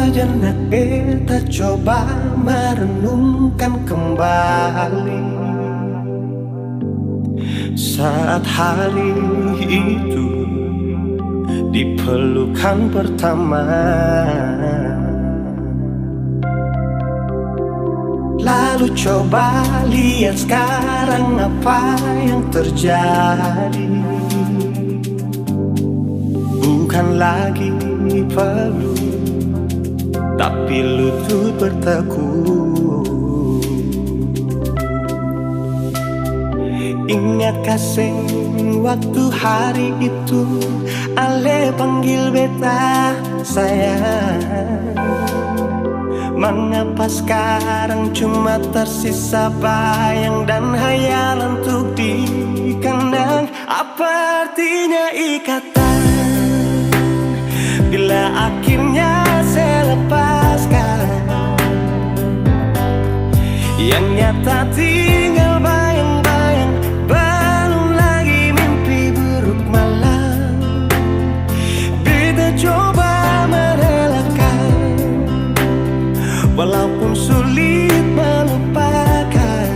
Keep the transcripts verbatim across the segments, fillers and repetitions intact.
Sejenak beta coba merenungkan kembali saat hari itu dipelukan pertama. Lalu coba lihat sekarang apa yang terjadi. Bukan lagi peluk, tapi lutut bertekuk. Ingat kaseng waktu hari itu, ale panggil beta sayang. Mangapa skarang cuma tersisa bayang dan hayalan untuk dikenang? Apa artinya ikatan bila akhirnya se lepaskan? Yang nyata tinggal bayang-bayang, belum lagi mimpi buruk malam. Beta coba merelakan, walaupun sulit melupakan.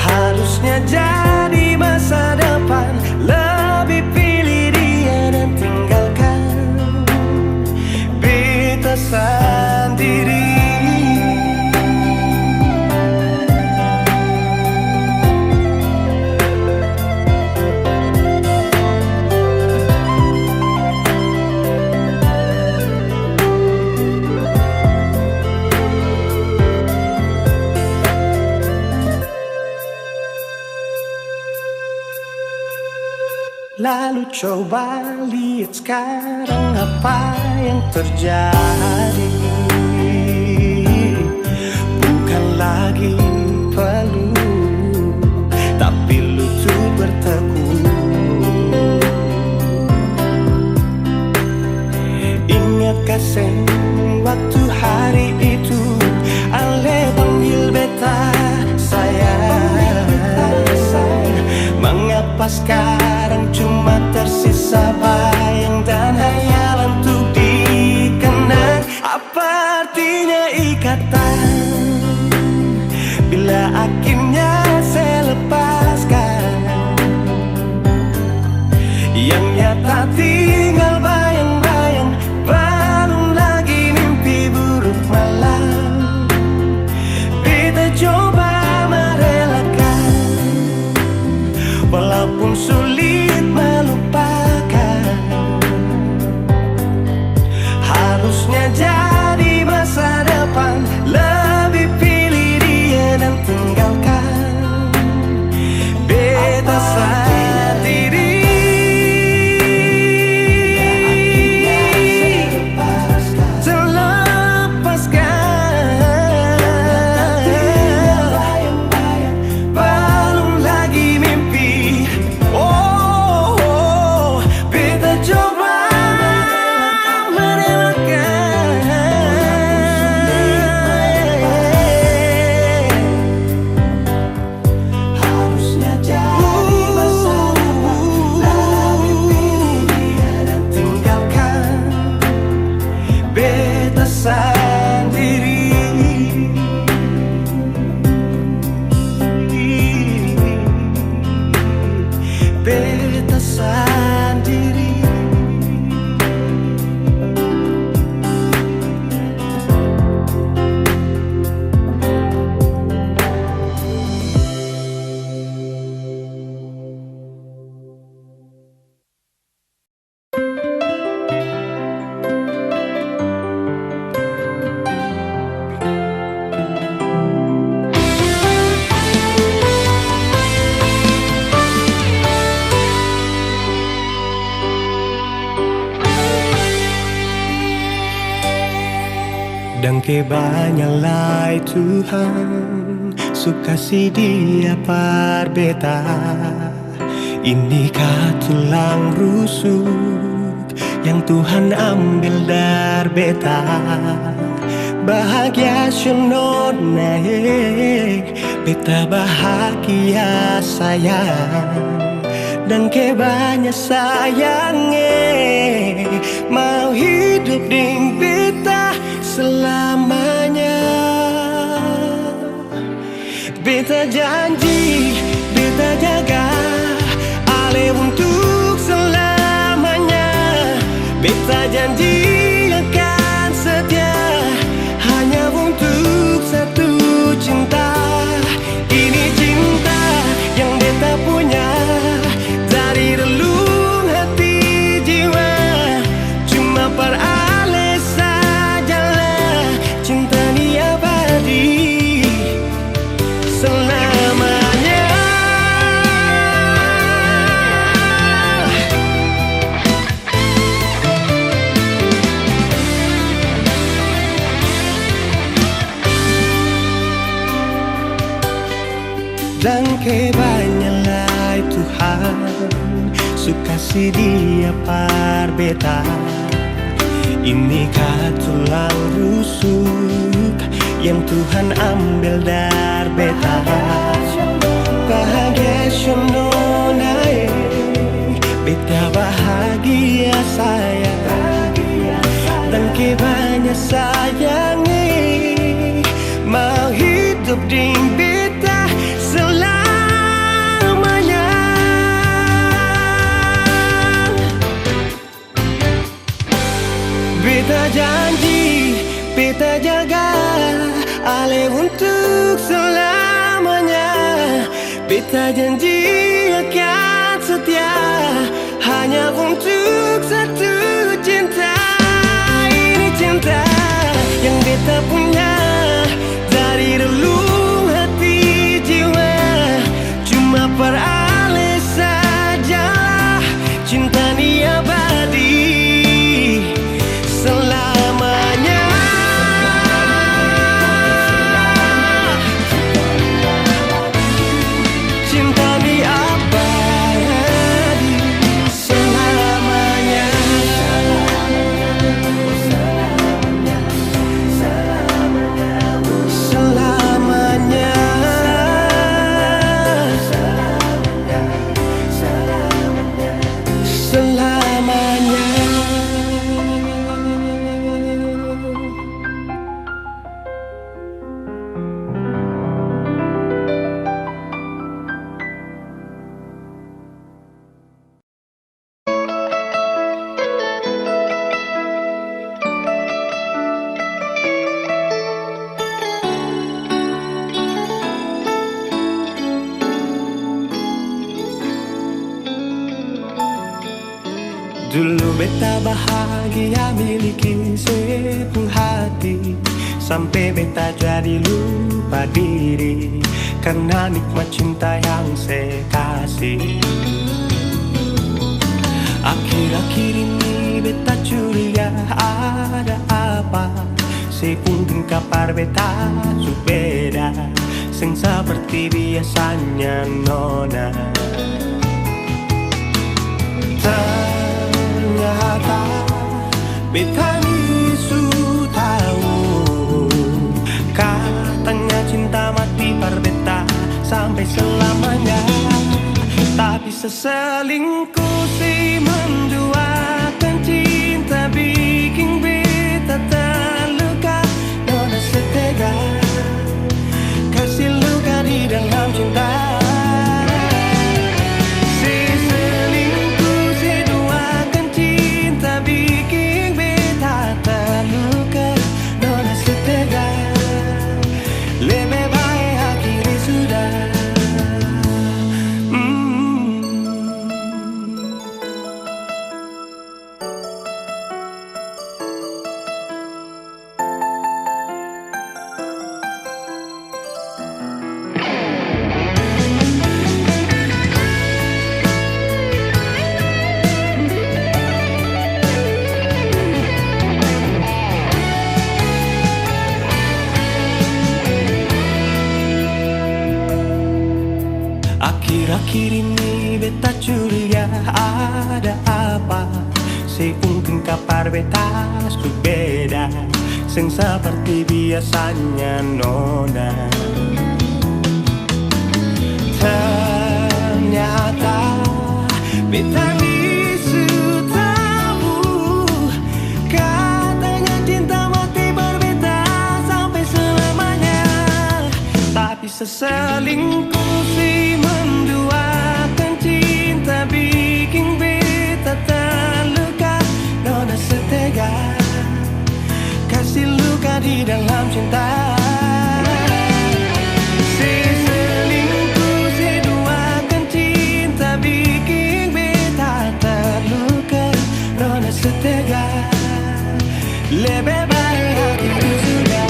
Harusnya jadi masa depan, lebih pilih dia dan tinggalkan beta sandiri. Lalu coba lihat sekarang apa yang terjadi. Bukan lagi peluk, tapi lutut bertekuk. Ingat kaseng waktu hari itu, ale panggil beta sayang. Mangapa skarang cuma tersisa bayang dan hayalan untuk dikenang? Apa artinya ikatan bila akhirnya se lepaskan? Yang nyata tinggal bayang-bayang, belum lagi mimpi buruk malam. Beta coba merelakan, walaupun sulit melupakan. Harusnya jadi masa depan, lebih pilih dia dan tinggalkan beta sandiri. Terlepaskan. Balum lagi mimpi. Oh, oh, beta coba merelakan. Harusnya jadi masa depan, tapi pilih dia dan tinggalkan beta sandiri. Beta sandiri. Dangke banya lai Tuhan su kasi dia par beta. Ini ka tulang rusuk yang Tuhan ambil dar beta. Bahagia sio nona e, beta bahagia sayang. Dangke banya sayang e, mau hidup deng beta selamanya. Beta janji, beta jaga ale untuk selamanya. Beta janji akan setia hanya untuk satu cinta. Ini cinta yang beta punya dari relung hati jiwa. Cuma par ale sajalah cinta ni abadi selamanya. Dangke banya lai Tuhan su kasi dia par beta. Ini ka tulang rusuk yang Tuhan ambel dari beta. Bahagia seng nona e, beta bahagia sayang. Dangke banya sayang e, mau hidup deng beta selamanya. Beta janji, beta jaga ale untuk selamanya. Beta janji akan setia hanya untuk satu cinta. Ini cinta yang beta punya dari relung hati jiwa. Cuma par ale saja cinta ni abadi selamanya. Cinta ni abadi selamanya. Selamanya. Selamanya. Dulu beta bahagia miliki se pung hati, sampe beta jadi lupa diri karna nikmat cinta yang se kasi. Akhir-akhir ini beta curiga ada apa. Se pung tingkah par beta su beda, seng seperti biasanya nona. Ternyata beta ni su tau, katanya cinta mati par beta sampe selamanya. Tapi seselingkuh si menduakan cinta biking beta terluka. Nona setega kasi luka di dalam cinta. Seselingkuh si duakan cinta biking beta terluka. Nona setega, lebe bae akhiri sudah. Mm. Akhir-akhir ini beta curiga ada apa. Se pung tingkah par beta su beda, seng seperti biasanya nona. Ternyata Selingkuh si menduakan cinta, biking beta terluka. Nona setega kasi luka di dalam cinta. Se selingkuh, se duakan cinta, biking beta terluka. Nona setega, lebe bae akhiri sudah.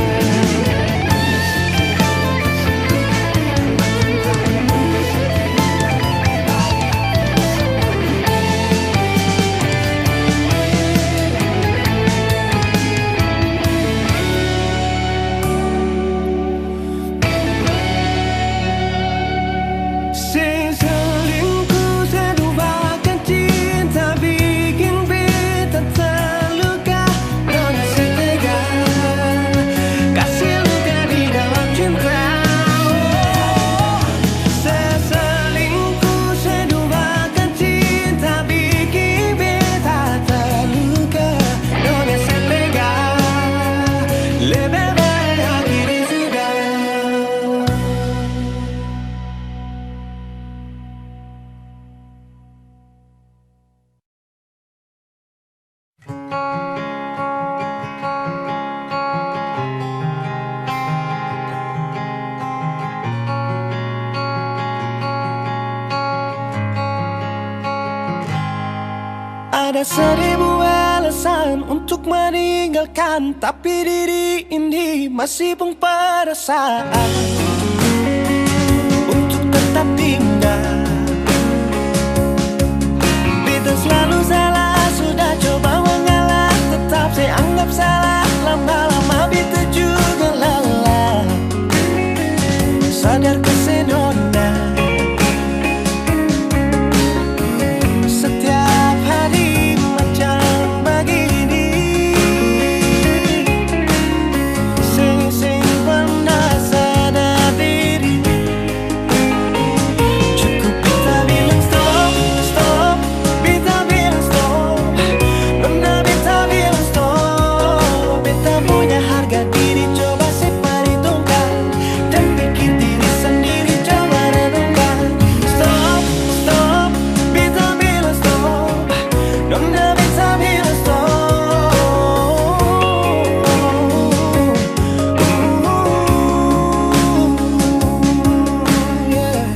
Se selingkuh, se duakan cinta, biking beta terluka. Nona setega kasi luka di dalam cinta. Se selingkuh, se duakan cinta, biking beta terluka. Nona setega, lebe bae akhiri sudah. Ada seribu alasan untuk meninggalkan, tapi diri ini masih pung perasaan untuk tetap tinggal. Beta selalu salah, sudah coba mengalah, tetap se anggap salah. Lama-lama beta juga lelah, sadar ka se nona. Setiap hari macam bagini, seng, seng pernah sadar diri. Cukup beta bilang stop, stop, beta bilang stop. Nona beta bilang stop. Beta punya harga diri coba se perhitungkan. Jang pikir diri sendiri, coba renungkan. Stop, stop, beta bilang stop. Nona beta bilang stop. Yeah.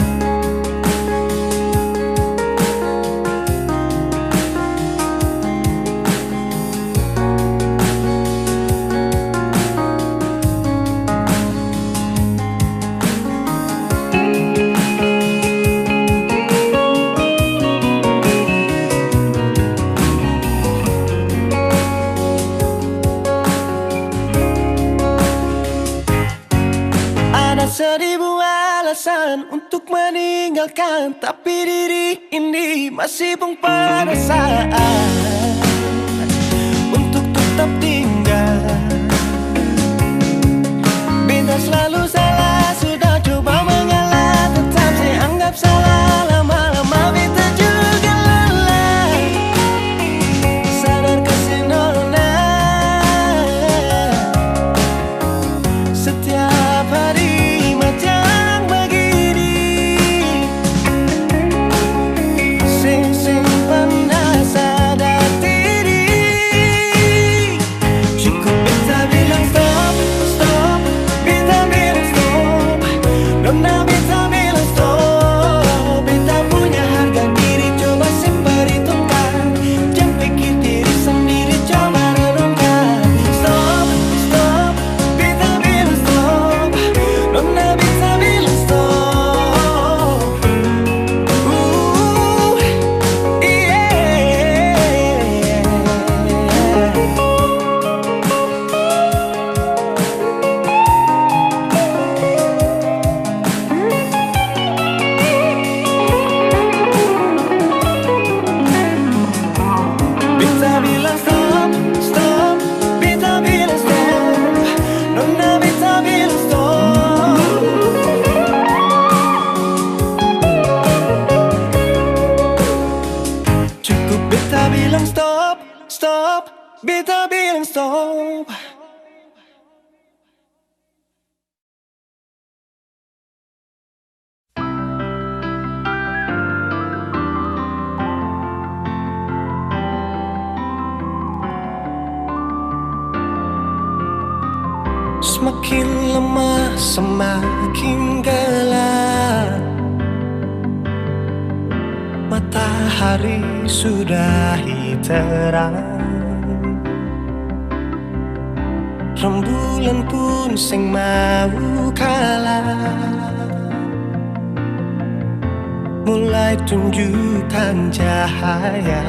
Ada seribu alasan untuk meninggalkan, tapi diri ini masih pung perasaan untuk tetap tinggal. Beta selalu salah, sudah coba mengalah, tetap se anggap salah. Lama-lama beta juga lelah, sadar ka se nona. Setiap hari macam bagini, seng, seng pernah sadar diri. Cukup beta bilang stop, stop, beta bilang stop. Nona beta bilang stop. Beta punya harga diri coba se perhitungkan. Jang pikir diri sendiri, coba renungkan. Stop, stop, beta bilang stop. Nona beta bilang stop. Uh, yeah. Beta bilang stop, stop, beta bilang stop. Nona beta bilang stop. Cukup beta bilang stop, stop, beta bilang stop. Makin lemah, semakin gelap. Matahari sudah terang. Rembulan pun seng mau kalah. Mulai tunjukkan cahaya.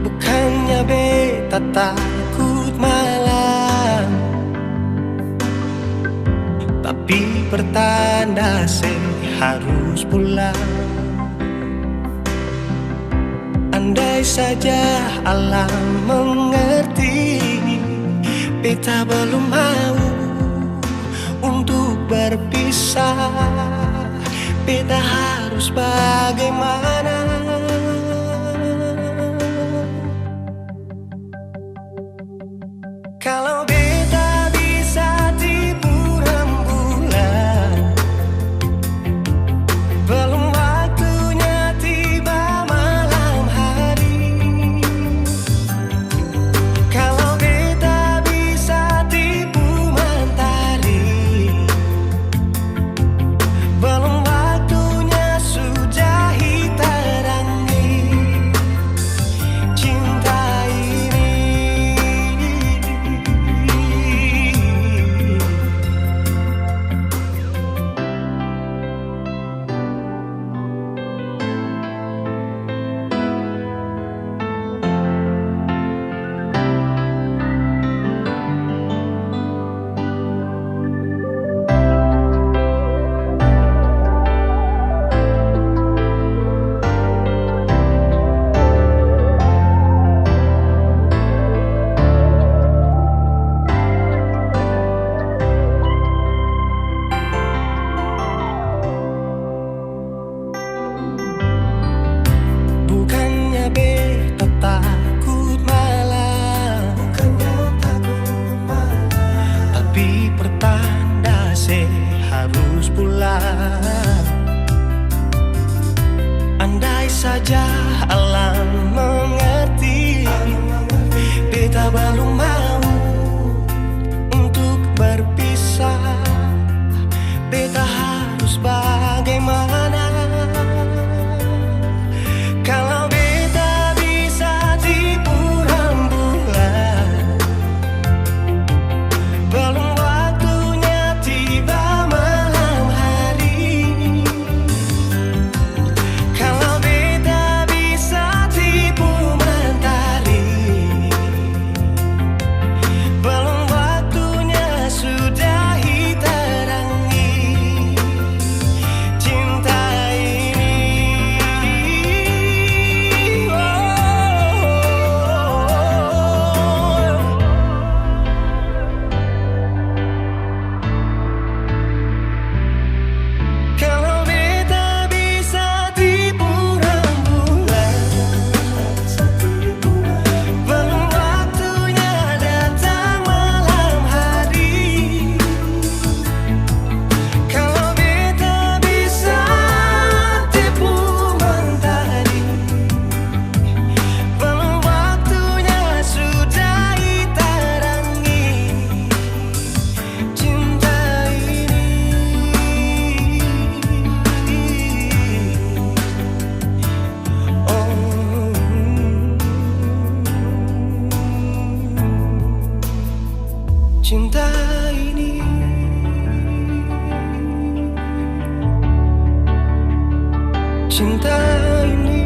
Bukannya beta takut malam, tapi pertanda se harus pulang. Andai saja alam mengerti, beta belum mau untuk berpisah. Beta harus bagaimana? Kalau beta bisa tipu rembulan, belum waktunya tiba malam hari. Kalau beta bisa tipu mantari, belum waktunya sudah hitarangi cinta ini. Bukannya beta takut malam, bukannya takut malam, tapi pertanda se harus pulang. Andai saja alam mengerti, beta belum mau untuk berpisah. Beta harus bagaimana? Kalau beta bisa tipu rembulan, belum waktunya tiba malam hari. Kalau beta bisa tipu mantari, belum waktunya sudah hitarangi cinta ini. Oh. Kalau beta bisa tipu rembulan, belum waktunya datang malam hari. Kalau beta bisa tipu mantari, belum waktunya sudah hitarangi cinta ini. Oh, cinta ini, cinta ini.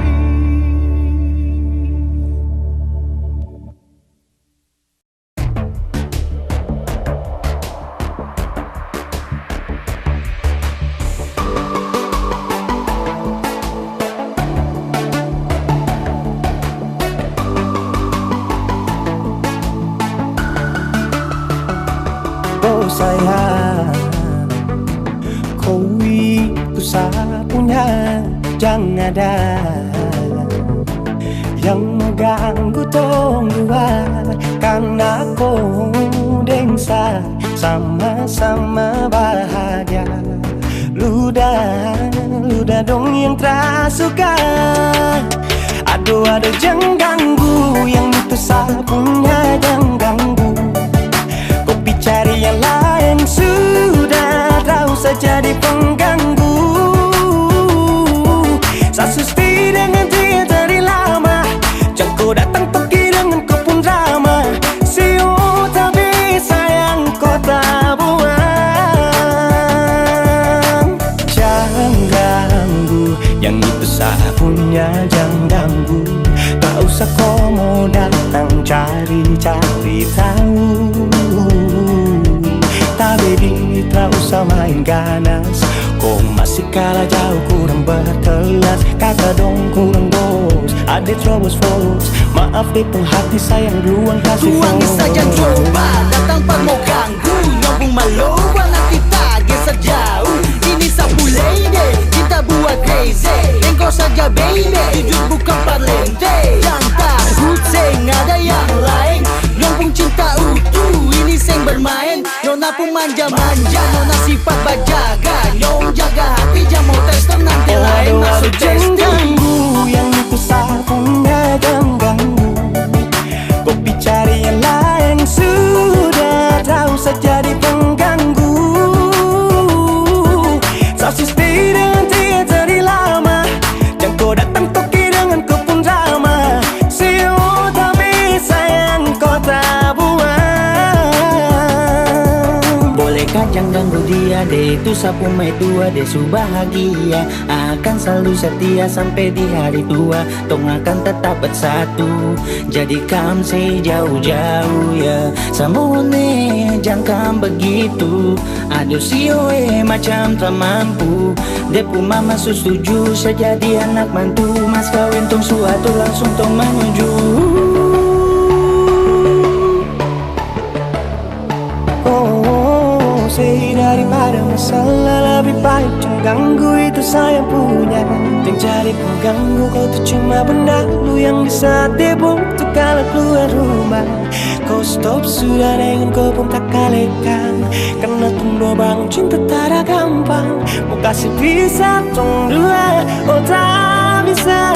Oh sayang, ko itu sa punya, jang ada yang mo ganggu tong dua, karna ko deng sa sama-sama bahagia. Luda, luda dong yang tra suka. Ado, ado, jang ganggu yang itu sa punya, jang ganggu. jadi pengganggu. Sa susti dengan dia dari lama. Jang ko datang toki dengan ko pung drama. Sio ta bisa yang ko ta buang. Jang ganggu, yang itu sa punya, jang ganggu. Tak usah ko mo datang cari-cari tahu. Tabedi, tak usah main ganas. Ko masih kalah jauh, kurang berkelas. Kata dong kurang bos, ade terobos bos. Maaf deh pung hati sayang duluan kasih. Tuang saja coba datang par mo ganggu. Nyong pung maloba nanti ta geser jauh. Ini sa pung lady, cinta buat crazy. Deng ko saja baby, jujur bukan parlente. Jang takut seng ada yang lain. Nyong pung cinta utuh, ini seng bermain. Nona pung manja-manja, nona sifat bajaga. Nyong jaga hati, jang mau tes nanti lain masuk testing. Jang ganggu, yang itu sa punya jang ganggu. Ko pi cari yang lain sudah, tak usah jadi pengganggu. Sa sudah stay dengan dia dari lama. Jang ko datang toki dengan ko pung drama. Sio ta bisa yang ko ta buang. Boleh ka jang ganggu dia deh, itu sa pung maitua, dia su bahagia. Akan selalu setia sampe di hari tua. Tong akan tetap bersatu. Jadi kam sei jauh-jauh ya. Samone jang kam begitu. Aduh sio e macam tak mampu. Dia pung mama su setuju sa jadi anak mantu. Mas kawin tong su atur langsung tong menuju. Oh, sei daripada masalah lebih baik jang ganggu itu saya punya. Yang jadi pengganggu kau tu cuma benda lu yang di saat dia butuh kala keluar rumah. Kau stop sudah dengan kau pun tak kalekang. Karena tong dua bangun cinta tada gampang. Mau kasih pisah tong dua, oh tak bisa.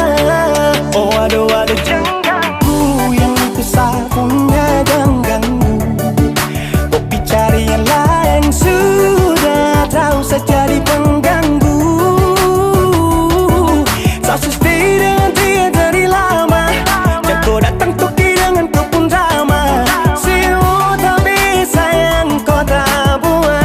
Oh aduh aduh jang ganggu yang itu sa punya jang ganggu. Ko pi cari yang lain sudah, tak usah jadi pengganggu. Sa su stay dengan dia dari lama. Jang ko datang toki dengan ko pung drama. Sio ta bisa yang ko ta buang.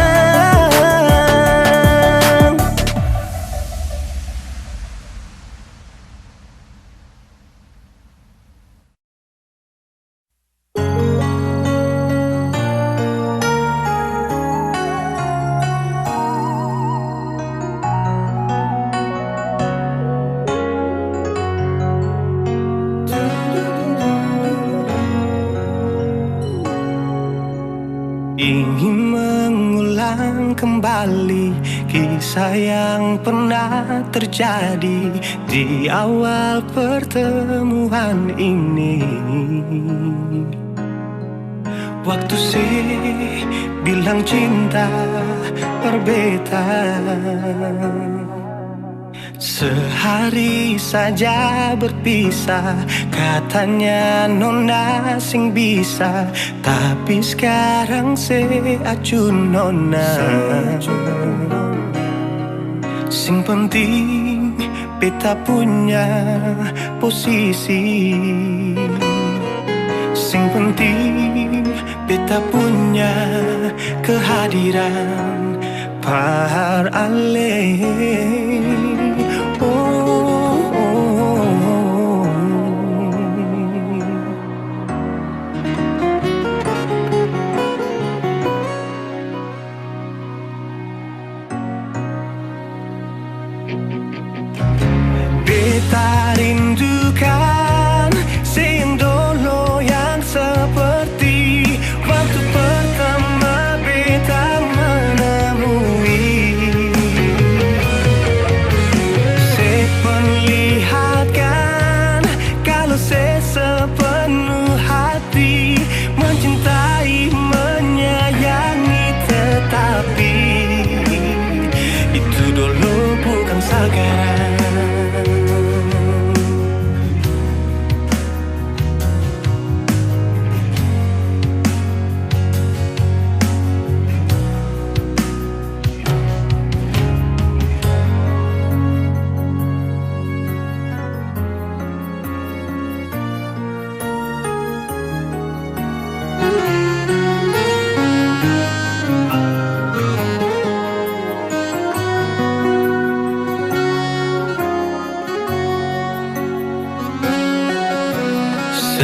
Ingin mengulang kembali kisah yang pernah terjadi di awal pertemuan ini. Waktu se bilang cinta par beta. Sehari saja berpisah, katanya nona seng bisa, tapi skarang se acu nona. Seng penting beta punya posisi, seng penting beta punya kehadiran par ale. Oh, oh, oh, oh. Beta rindukan seng dolo yang seperti waktu pertama beta menemui. Se perlihatkan kalo se sepenuh hati mencintai, menyayangi, tetapi itu dolo bukan saga.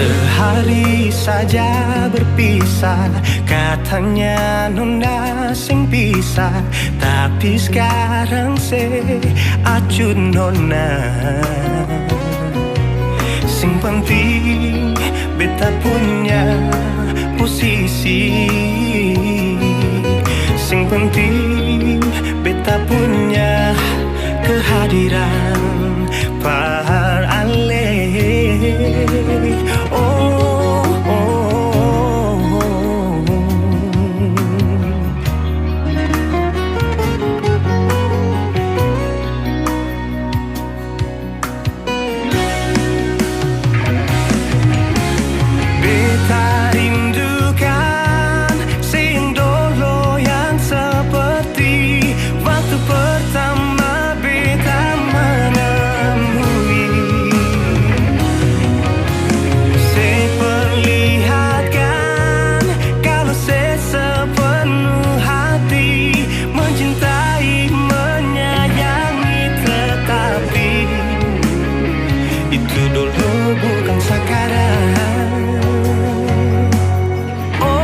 Sehari saja berpisah, katanya nona seng bisa, tapi skarang se acut nona. Seng penting beta punya posisi, seng penting beta punya kehadiran. Par ale, oh, oh, oh. Beta rindukan seng dolo yang seperti waktu pertama beta menemui. Se perlihatkan kalo se sepenuh hati mencintai, menyayangi, tetapi itu dolo bukan sakarang. Oh,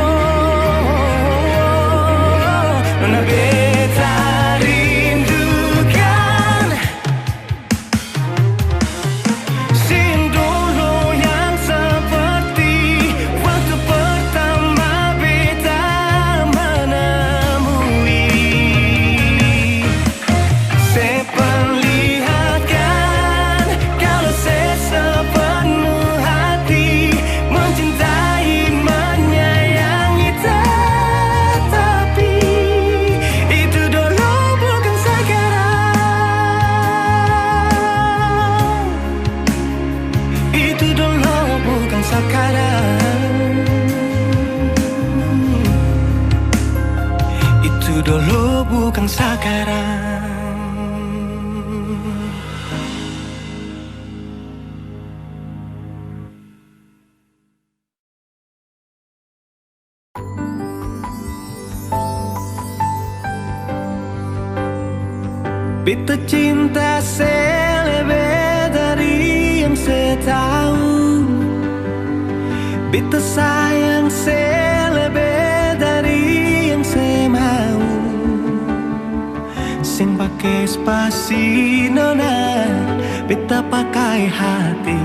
nona beta rindukan. Seng dolo yang seperti waktu pertama beta menemui. Se perlihatkan kalo se sepenuh hati mencintai, menyayangi, tetapi itu dolo bukan sakarang. Itu dolo bukan sakarang. Itu dolo bukan sakarang. Beta cinta se lebe dari yang se tau. Beta sayang se lebe dari yang se mau. Seng pake spasi nona, beta pakai hati.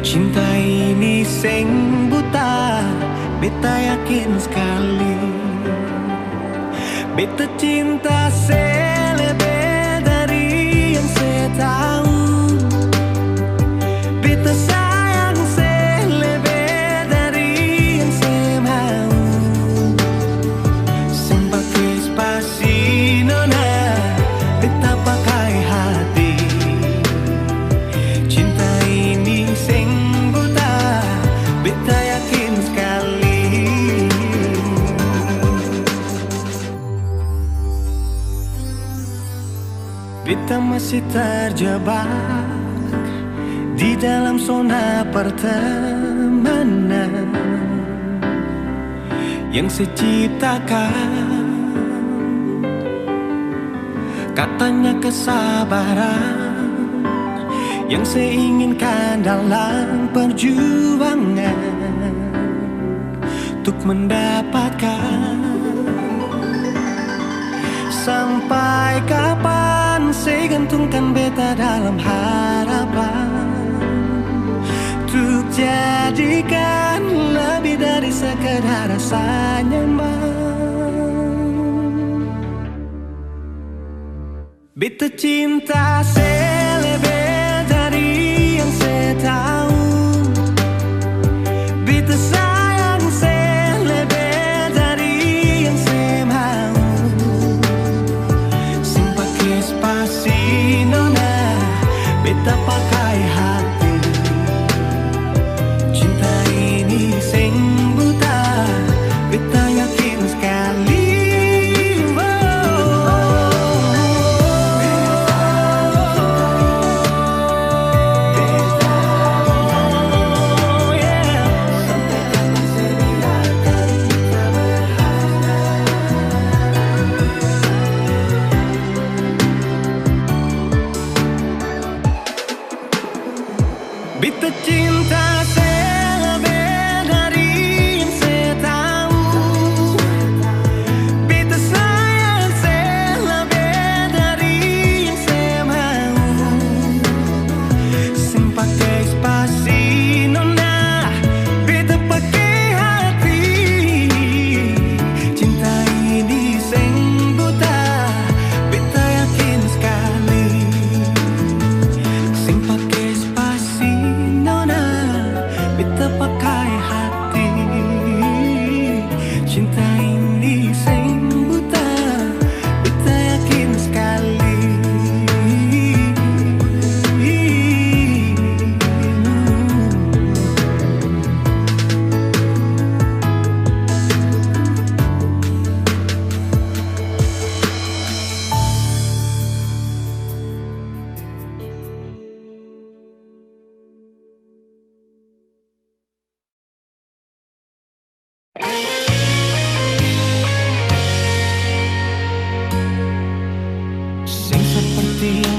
Cinta ini seng buta, beta yakin skali. Beta cinta se lebe dari yang se tau. Beta sayang se lebe dari yang se mau. Seng pake spasi nona, beta pakai hati. Cinta ini seng buta, beta yakin skali. Beta masih terjebak di dalam zona pertemanan yang se ciptakan. Katanya kesabaran yang se inginkan dalam perjuangan untuk mendapatkan. Sampai kapan se gantungkan beta dalam harapan untuk jadikan lebih dari sekedar rasa nyaman? Beta cinta se lebe dari yang se tau. Beta sayang se lebe dari yang se mau. Seng pake spasi nona, beta pakai hati. Cinta ini seng buta, beta yakin skali.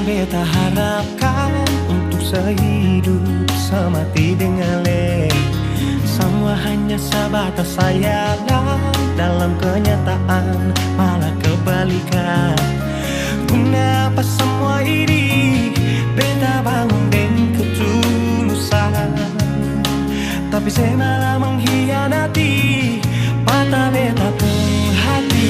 Beta harapkan untuk sehidup semati deng ale, samua hanya sabatas hayalan, dalam kenyataan malah kebalikan. Guna apa semua ini? Beta bangun deng ketulusan, tapi se malah menghianati, patah beta pung hati.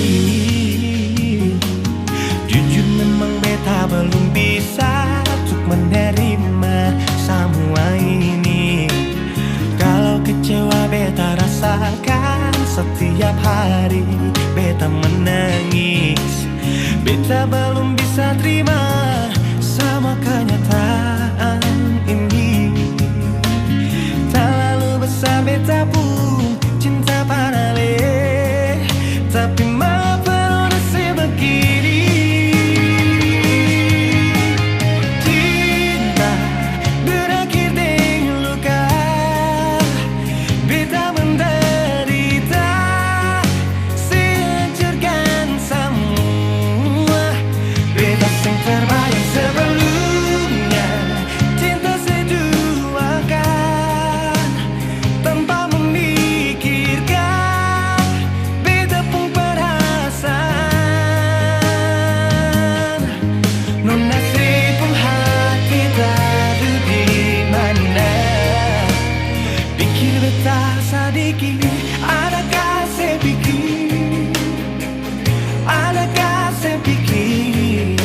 Jujur memang beta belum bisa untuk menerima samua ini. Kalau kecewa beta rasakan setiap hari, beta menangis. Beta belum bisa terima sama kenyataan ini. Talalu besar beta pung cinta par ale, tapi mapa nona se bagini? Cinta berakhir deng luka, beta menderita, se hancurkan samua. Beta seng terbayang sebelumnya, cinta se duakan tanpa memikirkan beta pung perasaan. Nona se pung hati tadu di mana? Pikir beta sadiki, adakah se pikir? Adakah se pikir?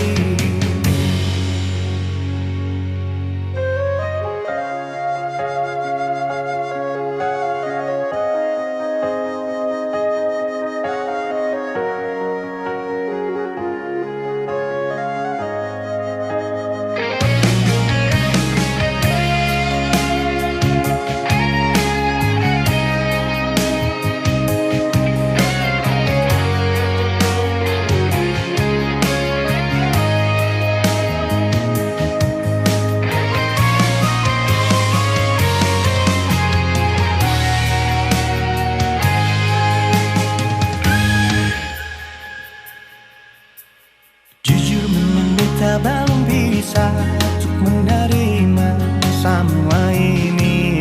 Jujur memang beta balom bisa untuk menerima samua ini.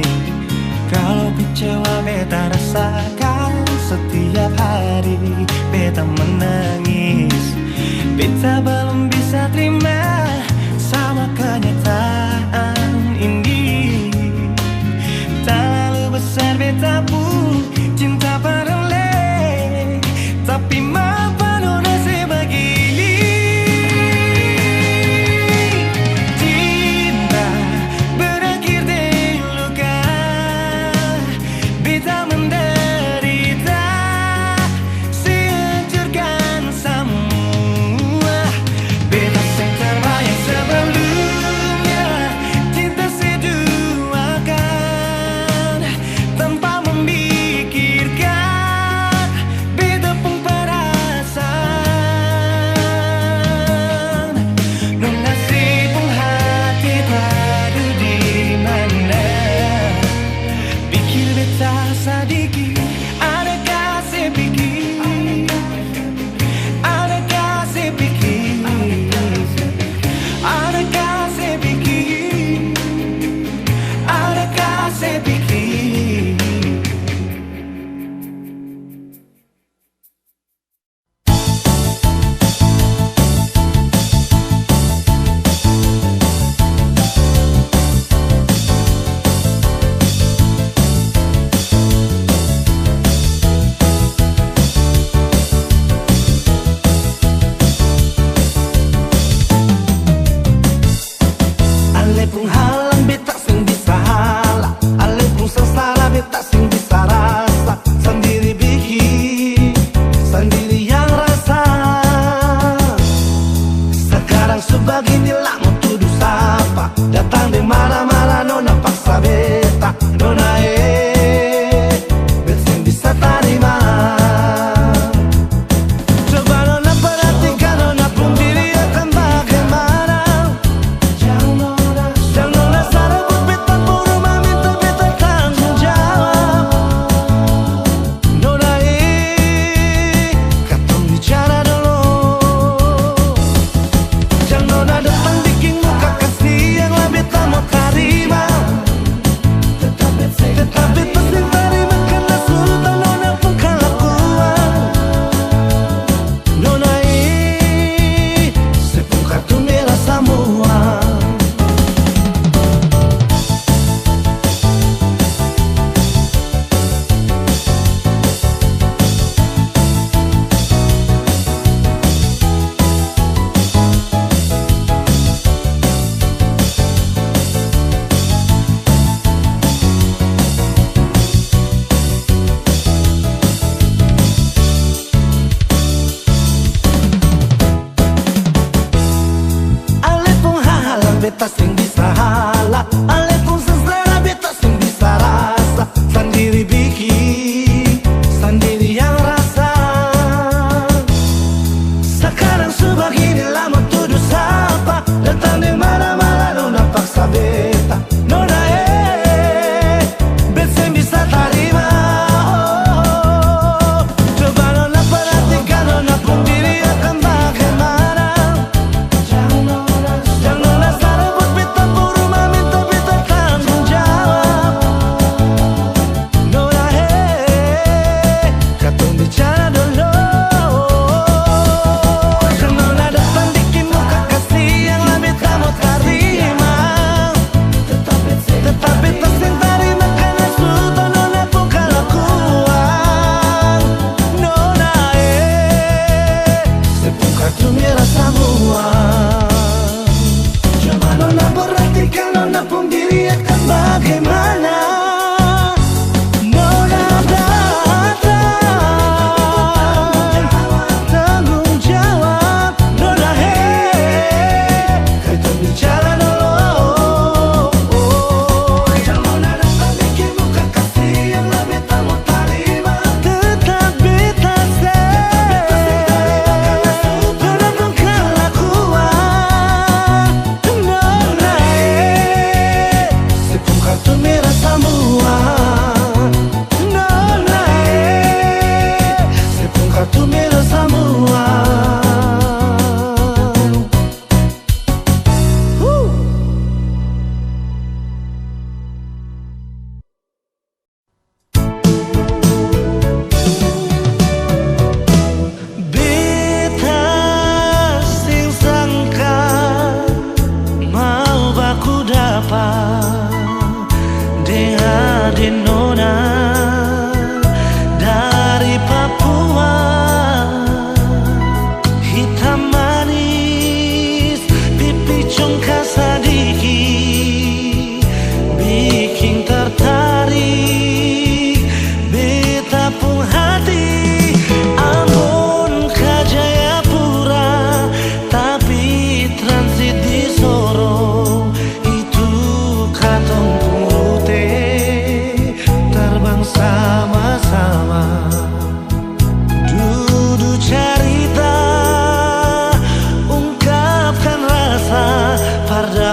Kalo kecewa beta rasakan setiap hari, beta menangis. Beta balom bisa terima sama kenyataan ini. Talalu besar beta pung cinta par ale, tapi mapa nona se bagini? Cinta berakhir deng luka, beta menderita, se hancurkan samua. Beta seng terbayang sebelumnya, cinta se duakan tanpa memikirkan beta pung perasaan. Nona se pung hati tadu di mana? Pikir beta sadiki, adakah se pikir? Adakah se pikir? Adakah se pikir? Adakah se pikir? Ale pung halang beta seng bisa hala, ale pung sasala beta seng bisa rasa, sandiri biking, sandiri yang rasa. Sakarang su bagini la mo tudu sapa, datang deng mara-mara nona paksa beta, nona e, beta seng bisa tarima. Coba nona perhatikan nona pung diri akang bagimana. Jang nona sara buat beta pung rumah, minta beta tanggung jawab. Nona e, katong bicara dolo. Jang nona datang Beta seng bisa hala, ale pung seng slera, beta seng bisa rasa, sandiri biking, sandiri yang rasa. Sakarang su bagini, la mo tudu sapa, datang deng mala-mala, nona paksa beta, nona eh. Bet seng bisa tarima, oh. Coba nona perhatikan nona pung diri akang bagimana. Jang nona sara buat beta pung rumah, minta beta tanggung jawab. Nona he, katong bicara dolo. Jang nona datang biking muka kasiang, la beta mo tarima. Tetap beta seng tarima karna su tau nona pung kalakuan. Nona eh, se pung kartu mera samua. Coba nona perhatikan nona pung diri akang bagimana. Nona datang tanggung jawab, nona he. Katong bicara dolo. Jang nona datang biking muka kasiang, la beta mo tarima. Tetap beta seng, tetap beta seng tarima karna su tau nona pung kalakuan. Nona eh, se pung kartu mera samua. Nona eh, se pung kartu mera samua. Huh. Beta seng sangka mau baku dapa deng ade nona dari Papua. Hitam manis, pipi congkak sadiki, biking tertarik beta pung hati. Ambon ka Jayapura, tapi transit di Sorong, itu katong pung rute, terbang sama-sama. Dudu carita, ungkapkan rasa, parda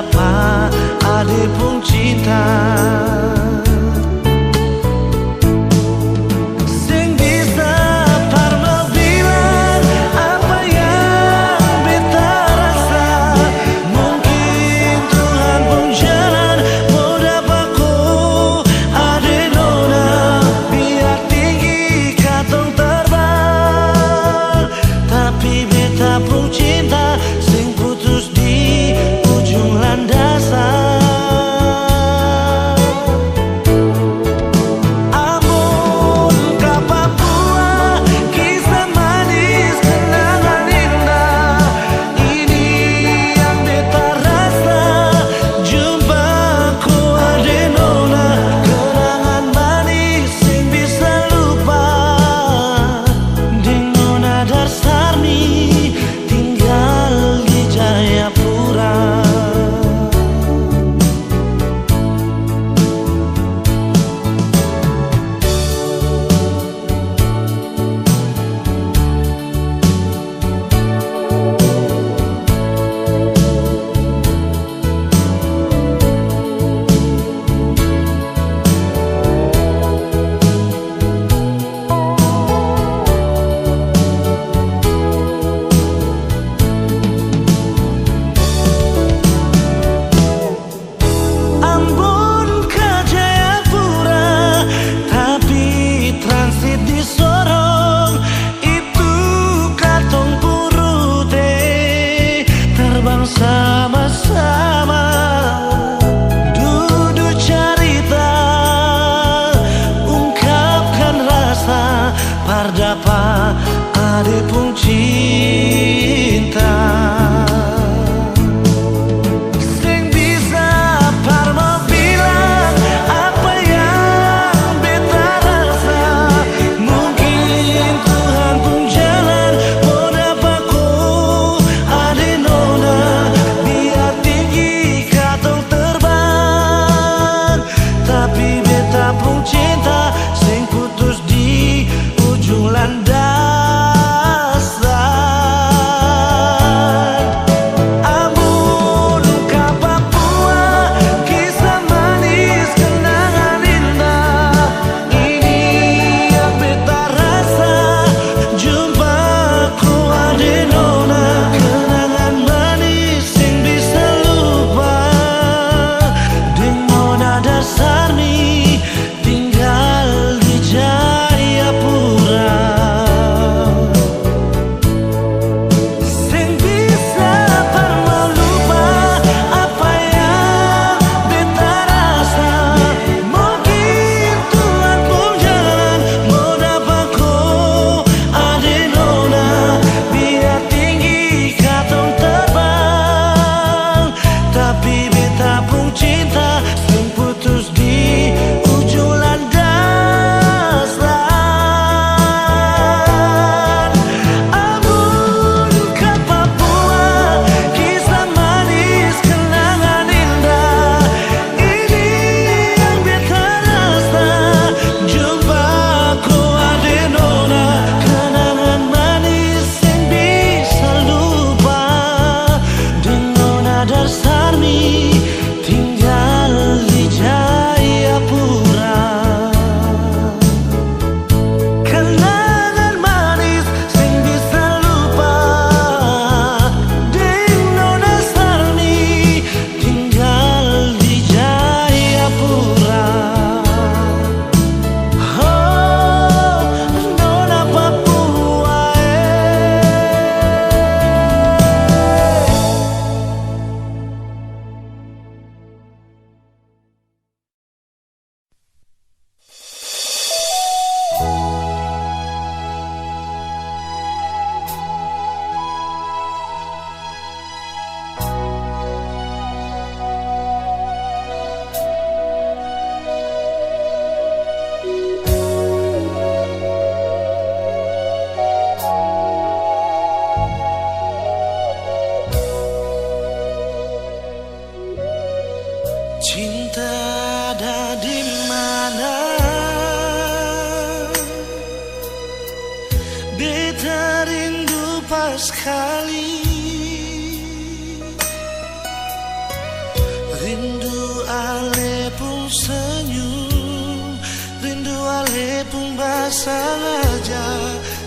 Sangaja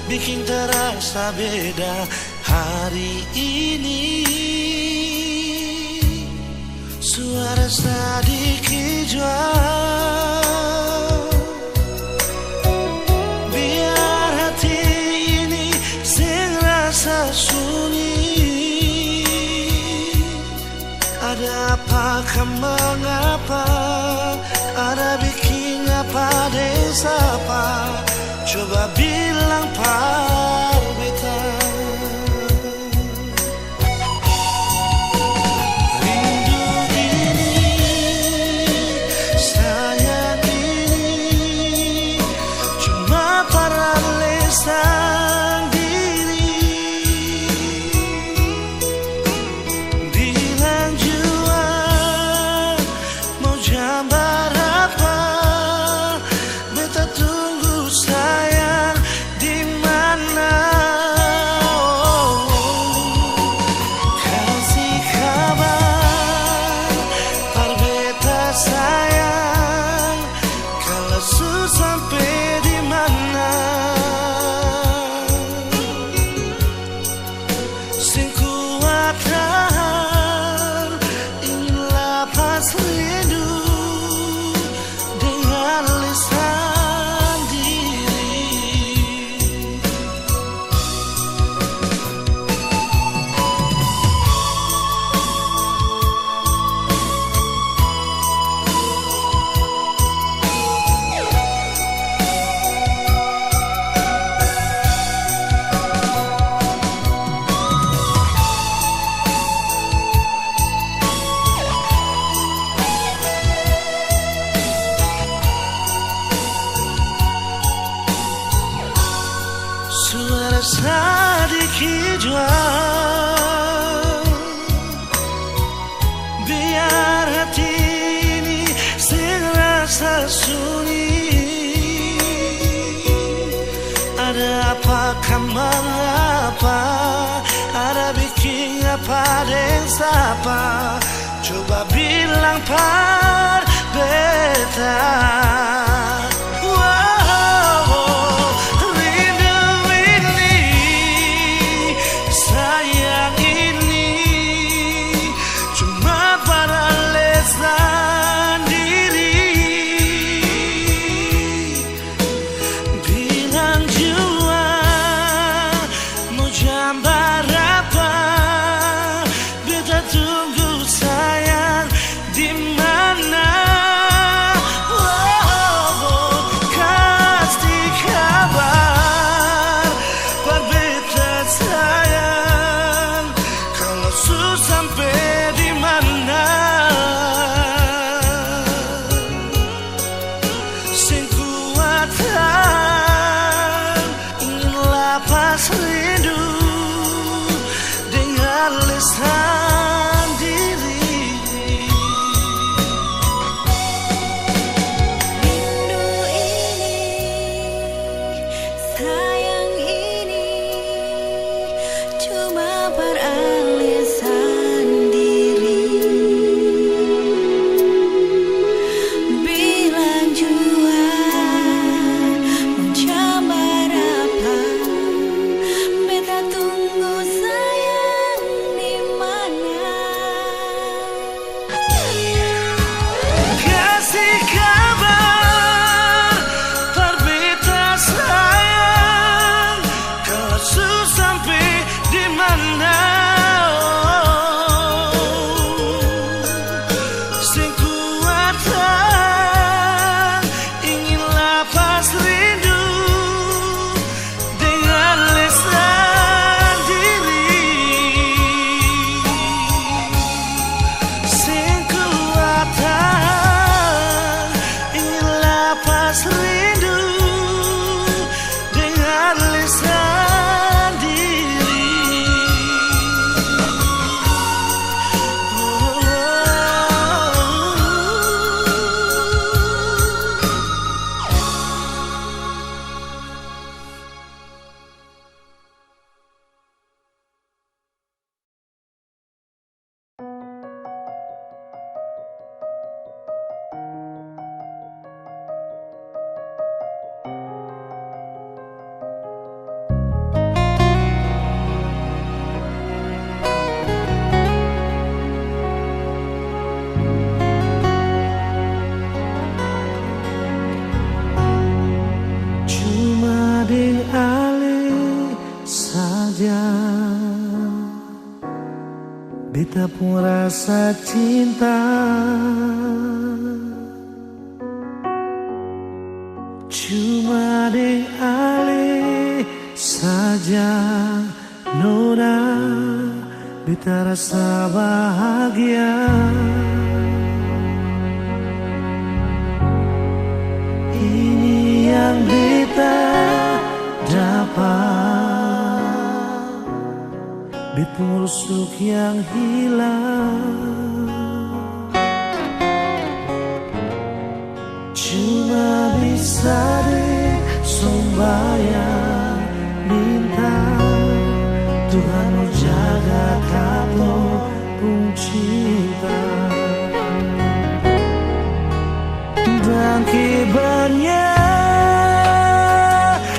biking tarasa beda hari ini. Suara sadiki jua, biar hati ini seng rasa sunyi. Ada apa ka mangapa? Ada biking apa deng sapa? Coba bilang par beta. Rindu ini, sayang ini, cuma par ale sandiri. Bilang jua, mau jam barapa, beta tunggu sayang di mana. Kasi kabar par beta sayang, kala su sampe di mana. Seng kuat tahan, ingin lapas rindu dengan lisan diri. Suara sadiki jua, biar hati ini seng rasa sunyi. Ada apa ka mangapa? Ada biking apa deng sapa? Coba bilang par beta. Wow, rindu ini, sayang ini, cuma par ale sandiri. Bilang jua, mau jam barapa, beta tunggu sayang di mana. Oh, oh, oh, kasi kabar par beta sayang, kalo su sampe di mana. Seng kuat tahan, ingin lapas rindu dengan lisan diri. Rindu ini, sayang ini, cuma par ale sandiri. Bilang jua, mau jam barapa, beta tunggu sayang di mana. Beta pung rasa cinta cuma deng ale saja, nona, beta rasa bahagia. Ini yang beta dapat. Beta pung rusuk yang hilang, cuma bisa deng sombayang minta Tuhan mo jaga katong pung cinta. Dangke banya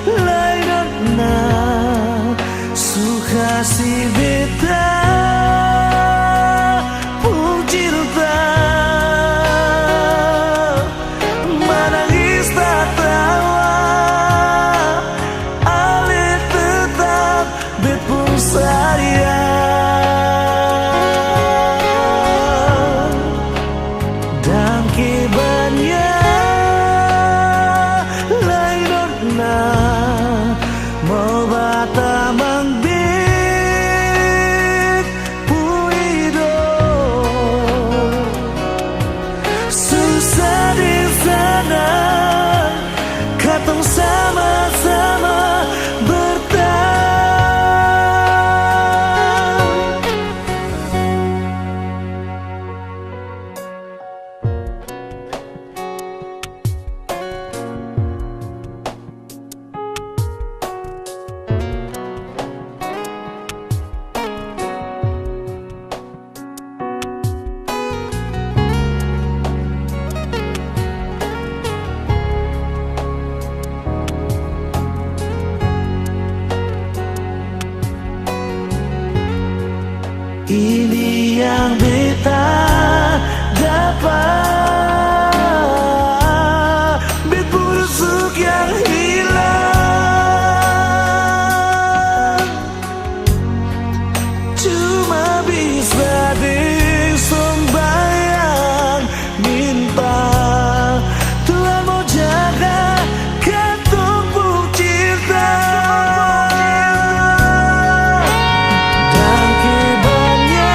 lai nona su kasi beta pung cinta. Manangis tatawa, ale tetap beta pung sayang. Dangke banya lai nona mo batamang beta pung hidop. Susah deng sanang, katong sama-sama bertahan. Ini yang beta dapa, beta pung rusuk yang hilang. Cuma bisa deng sombayang minta Tuhan mo jaga katong pung cinta. Dangke banya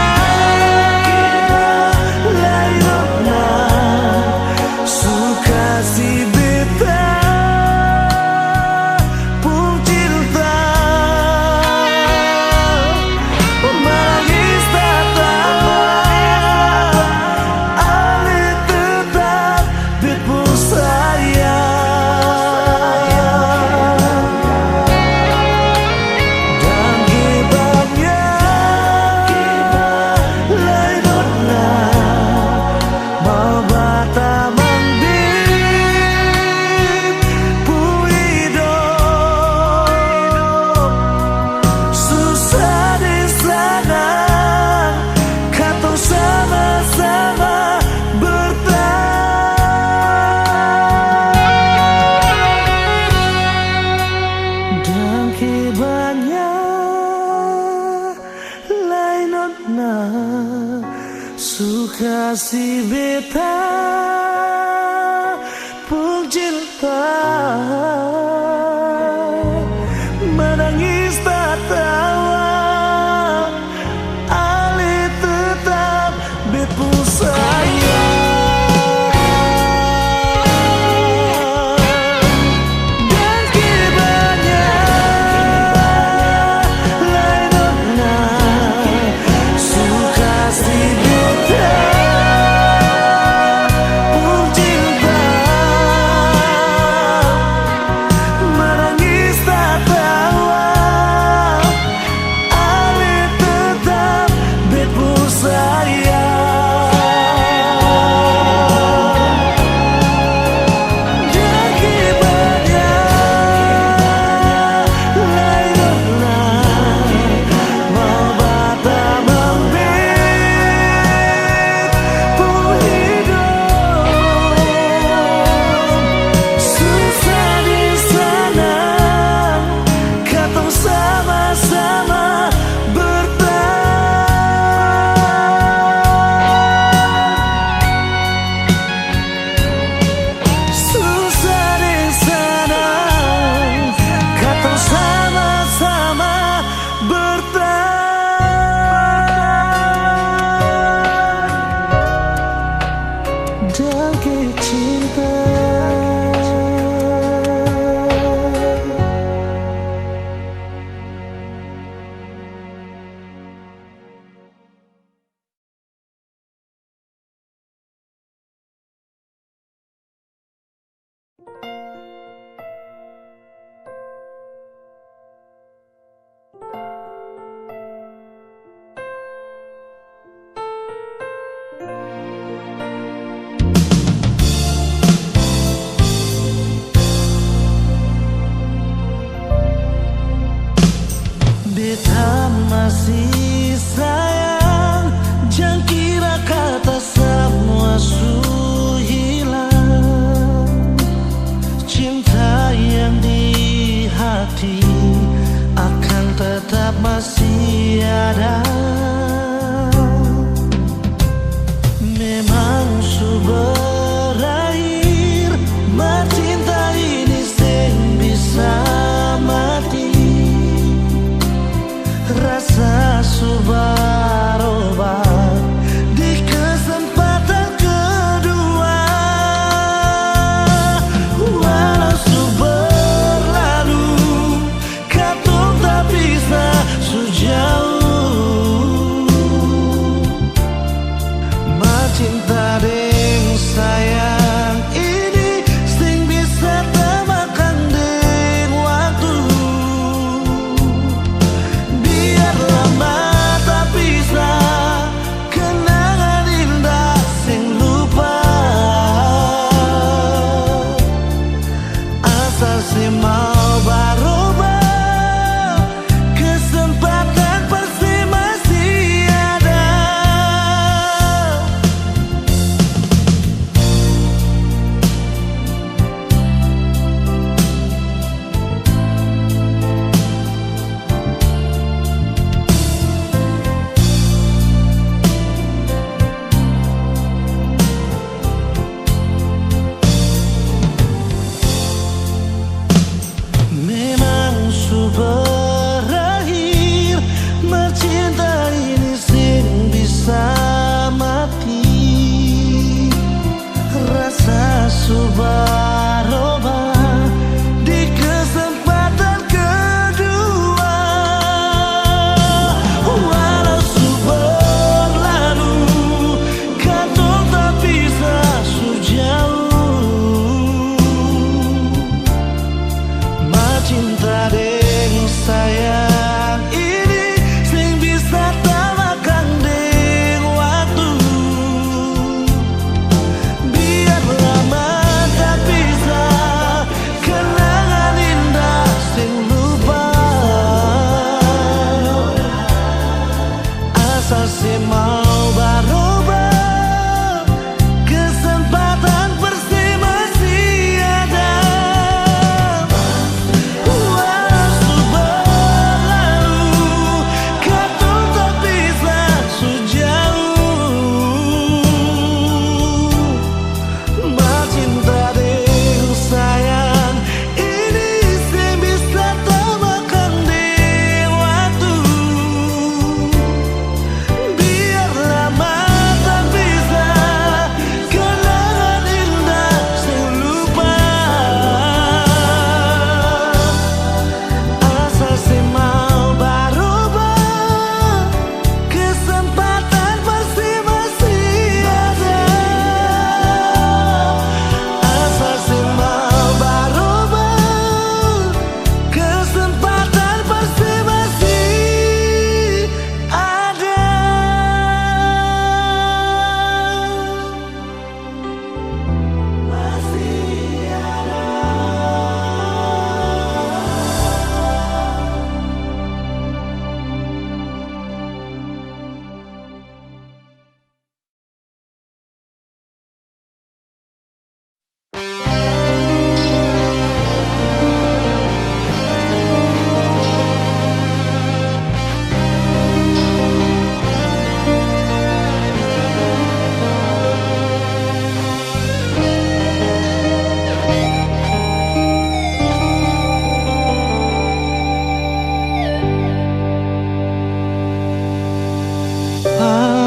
lai nona su kasi beta pung cinta. Manangis tatawa, ale tetap beta pung sayang. Dangke banya lai nona mo batamang beta pung hidop. Susah deng sanang, katong sama-sama bertahan. Dangke banya lai nona su kasi beta pung cinta. Manangis tatawa, ale tetap beta pung sayang. Dangke banya lai nona su kasi beta pung cinta.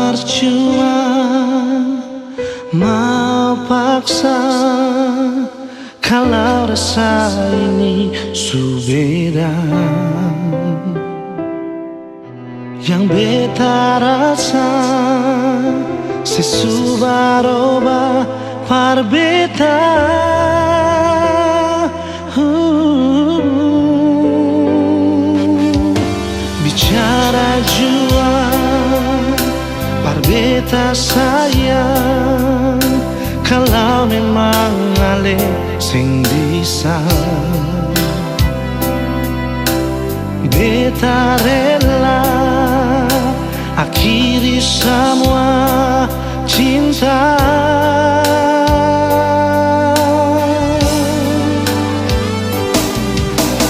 Percuma mau paksa, kalau rasa ini su beda. Yang beta rasa, se su baroba par beta. Huh. Bicara jua par beta sayang, kalau memang ale seng bisa, beta rela akhiri samua cinta.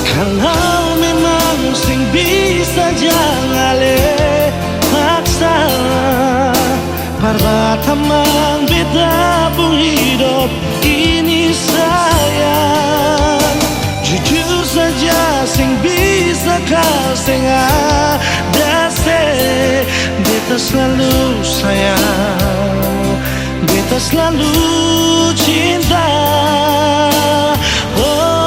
Kalau memang seng bisa, jang ale paksa. Par batamang beta pung hidop ini, sayang. Jujur saja, seng bisa ka, seng ada se. Beta slalu sayang, beta slalu cinta. Oh.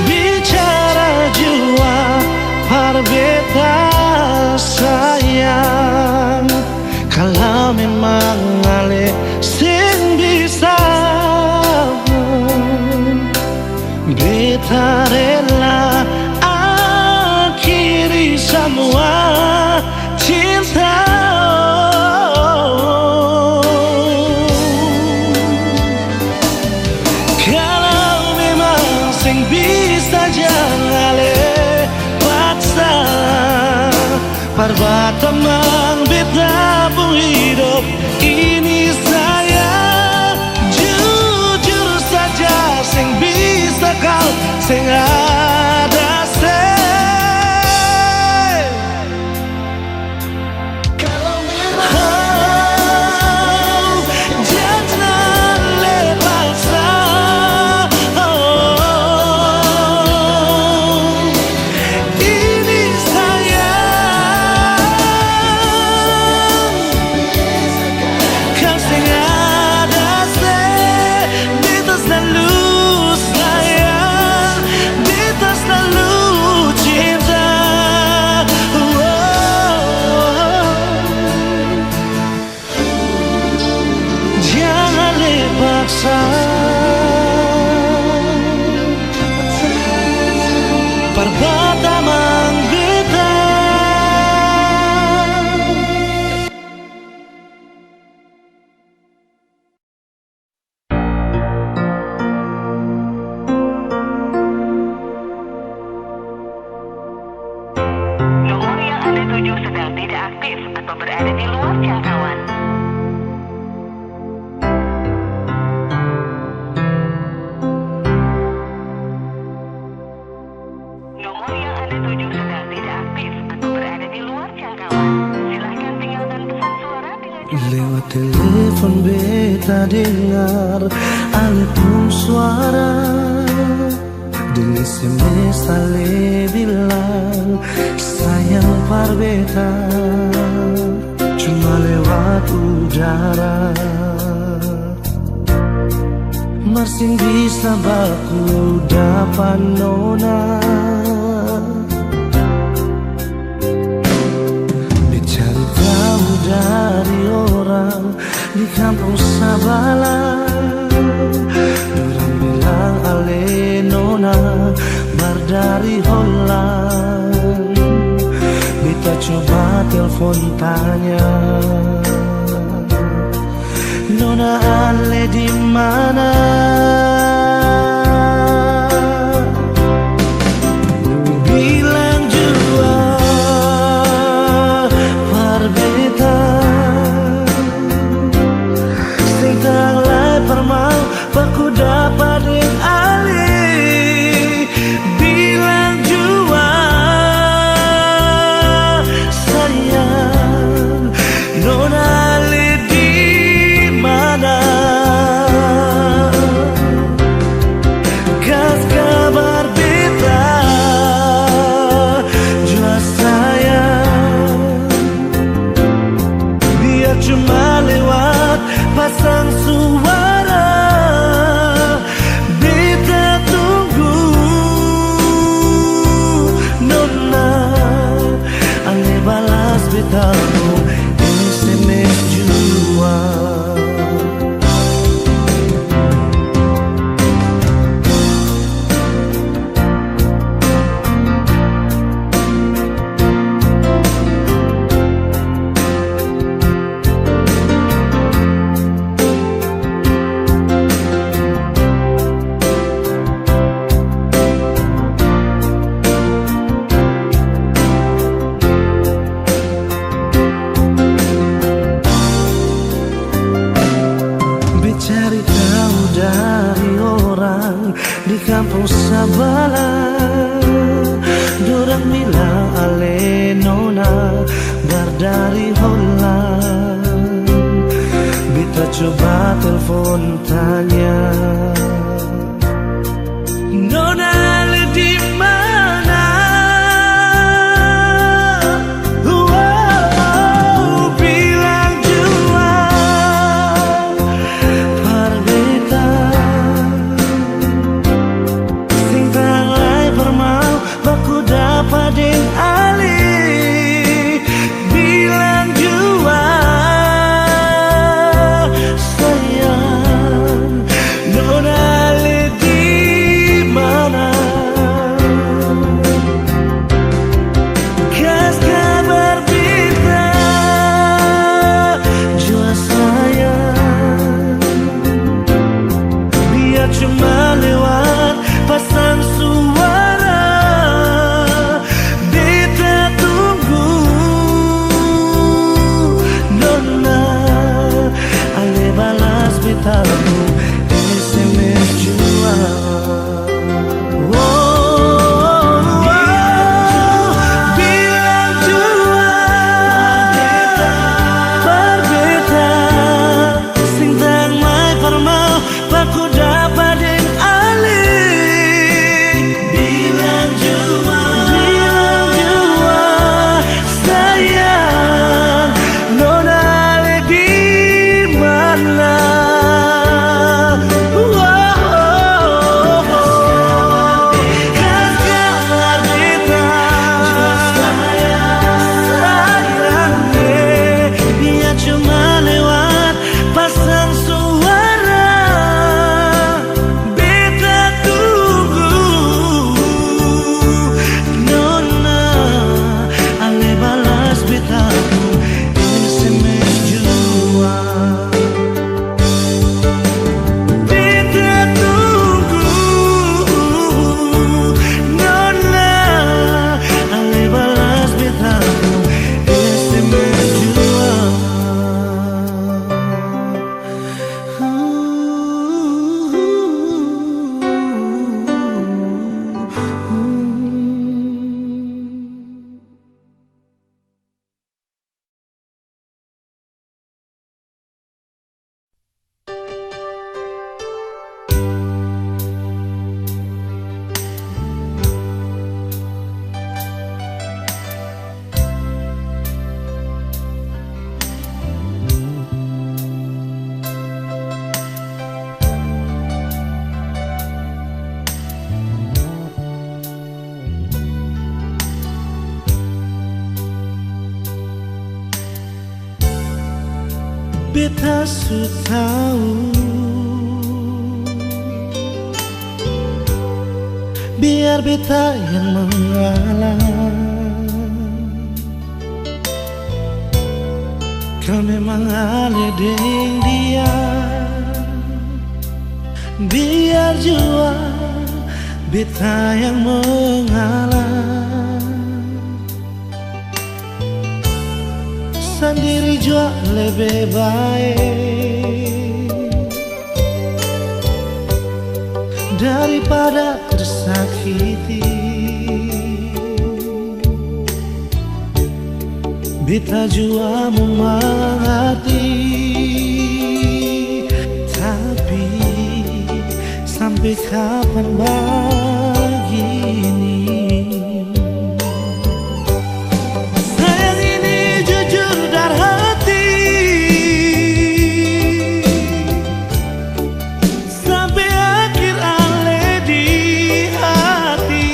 Bicara jua par beta sayang, kalau memang ale seng bisa, beta rela akhiri samua cinta. Kalau memang seng bisa, jang ale paksa. Par batamang beta pung hidop ini, sayang. Jujur saja, seng bisa kau, seng ada se. Kalau memang jangan le paksa, oh. Ini sayang, kau seng ada se, beta slalu sayang, beta slalu cinta. Oh. Jang ale paksa par batamang beta. Nomor yang Anda tuju sedang tidak aktif atau berada di luar jangkauan. Nomor yang Anda tuju sedang tidak aktif atau berada di luar jangkauan. Silahkan tinggalkan pesan suara dengan cara. Lewat telepon beta dengar ale pung suara. Deng S M S ale bilang sayang par beta, cuma lewat udara. Mar seng bisa baku dapa nona. Beta cari tau dari orang di kampong sabala, dorang bilang ale nona baru dari Holland. Beta coba telfon tanya, Nona ale di mana? Bilang jua par beta. Seng tau lai par mau baku dapa deng ale. Bilang jua sayang, nona ale di mana? Kas kabar beta jua sayang, biar cuma lewat pasang suara. Beta tunggu nona ale balas beta pung S M S jua. Be cari tau dari orang di kampong sabala, dorang bilang ale nona baru dari Holland. Beta coba telfon tanya, nona ale di mana? Wow, bilang jua par beta. Seng tau lai par mau baku dapa deng ale. Bilang jua sayang, nona ale di mana? Kas kabar beta jua sayang, biar cuma lewat pasang suara. Beta tunggu nona ale balas beta pung S M S jua. Wow, bilang jua par beta. Seng tau lai par mau baku dapa deng ale. Bilang jua, bilang jua sayang, nona ale di mana? Kas kabar beta, sayang, eh, biar cuma lewat pasang suara. Beta tunggu nona ale balas beta pung S M S jua. Beta tunggu nona ale balas beta pung S M S jua. Beta su tau, biar beta yang mangalah. Kal memang ale deng dia, Biar jua beta yang mengalah, sandiri jua lebe bae daripada tersakiti. Beta jua mo mangarti, tapi sampe kapan bagini? Sayang ini jujur dari hati. Sampe akhir ale di hati,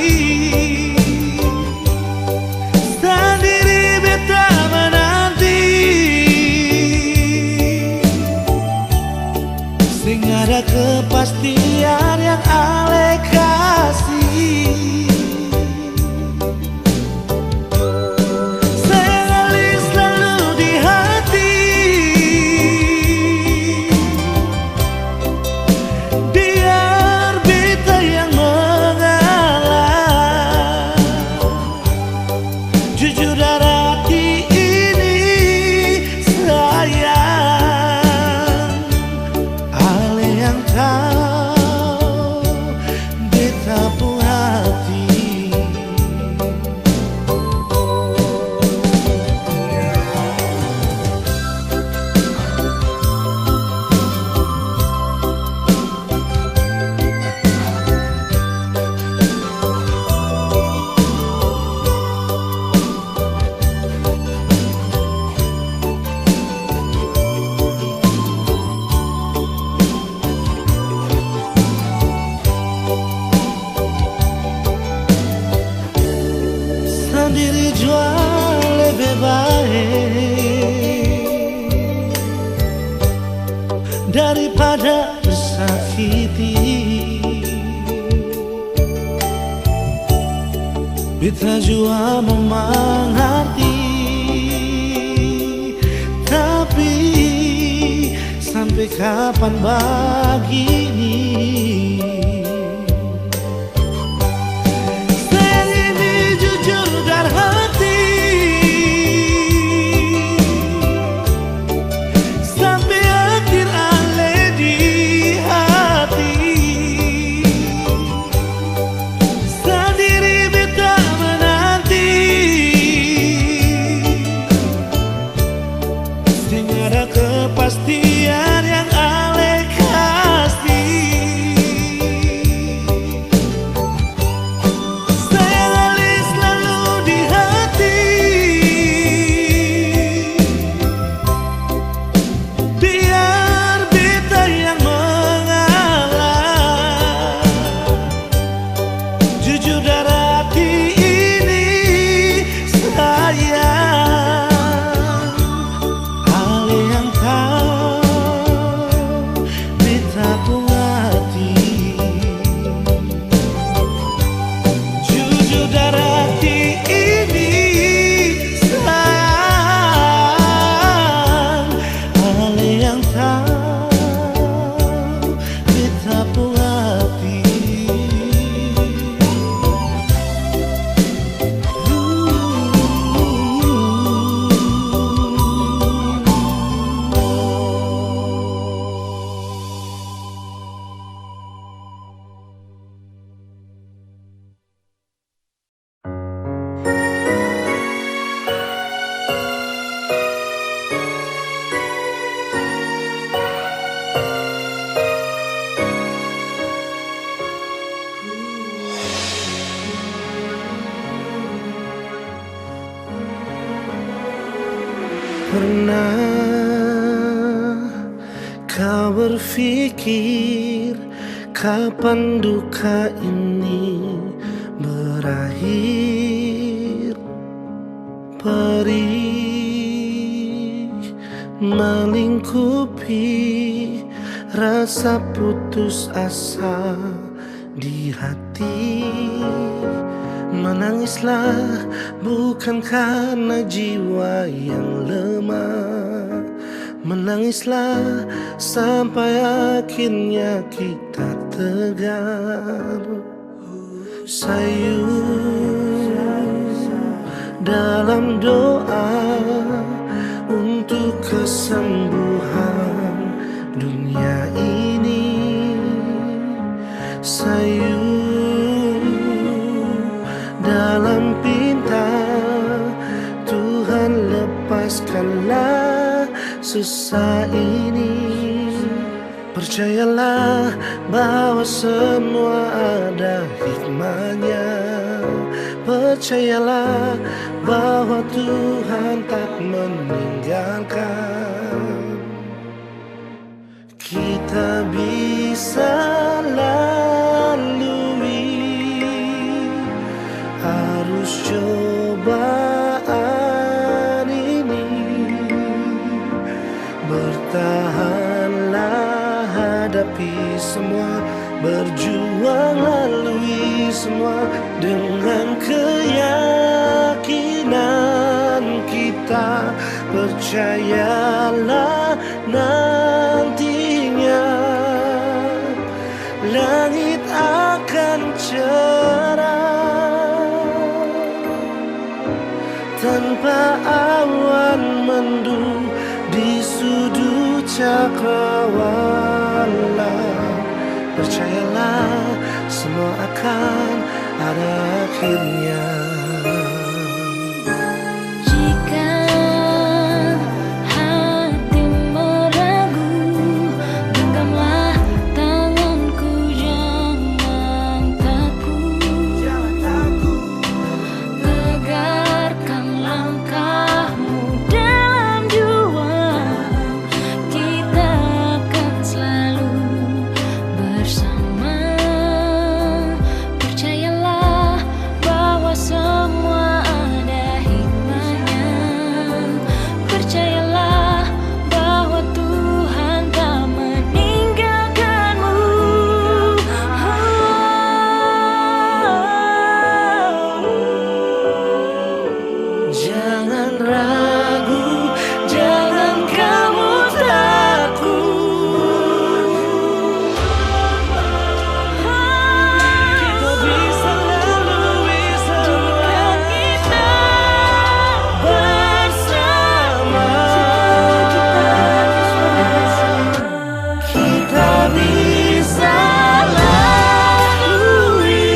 sandiri beta menanti. Seng ada kepastian yang ale kasi. Sayang ale slalu di hati, biar beta yang mengalah. Jujur dari hati ini, sayang. Ale yang tau beta pung hati. Sandiri jua lebe bae daripada tersakiti. Beta jua mo mangarti, tapi sampe kapan bagini? Sayang ini jujur dari hati. Sampe akhir ale di hati, sandiri beta menanti. Seng ada kepastian yang ale kasi. Sayang ale slalu di hati. Biar beta yang mengalah. Jujur dari hati ini, sayang. Ale yang tau beta pung hati. Jujur dari hati ini, sayang. Ale yang tau beta pung hati. Pernah kau berpikir kapan duka ini berakhir? Perih melingkupi rasa putus asa di hati. Menangislah bukan karena jiwa yang lemah. Menangislah sampai akhirnya kita tegar. Sayur dalam doa untuk kesembuhan dunia ini. Sayur dalam pinta, Tuhan lepaskanlah susah ini. Percayalah bahwa semua ada hikmahnya. Percayalah bahwa Tuhan tak meninggalkan. Kita bisa lalui arus cobaan ini. Bertahanlah hadapi semua, berjuang lalui semua. Dengan keyakinan kita, percayalah nantinya langit akan cerah. Tanpa awan mendung di sudut cakrawala, percayalah, semua akan ada akhirnya. Jika hati meragu, genggamlah tanganku, jangan takut. Tegarkan langkahmu dalam juang, kita akan selalu bersama. Percayalah bahwa semua ada hikmahnya. Percayalah bahwa Tuhan tak meninggalkanmu. Jangan ragu, jangan kamu takut. Kita bisa lalui semua jika kita bersama. Kita bisa lalui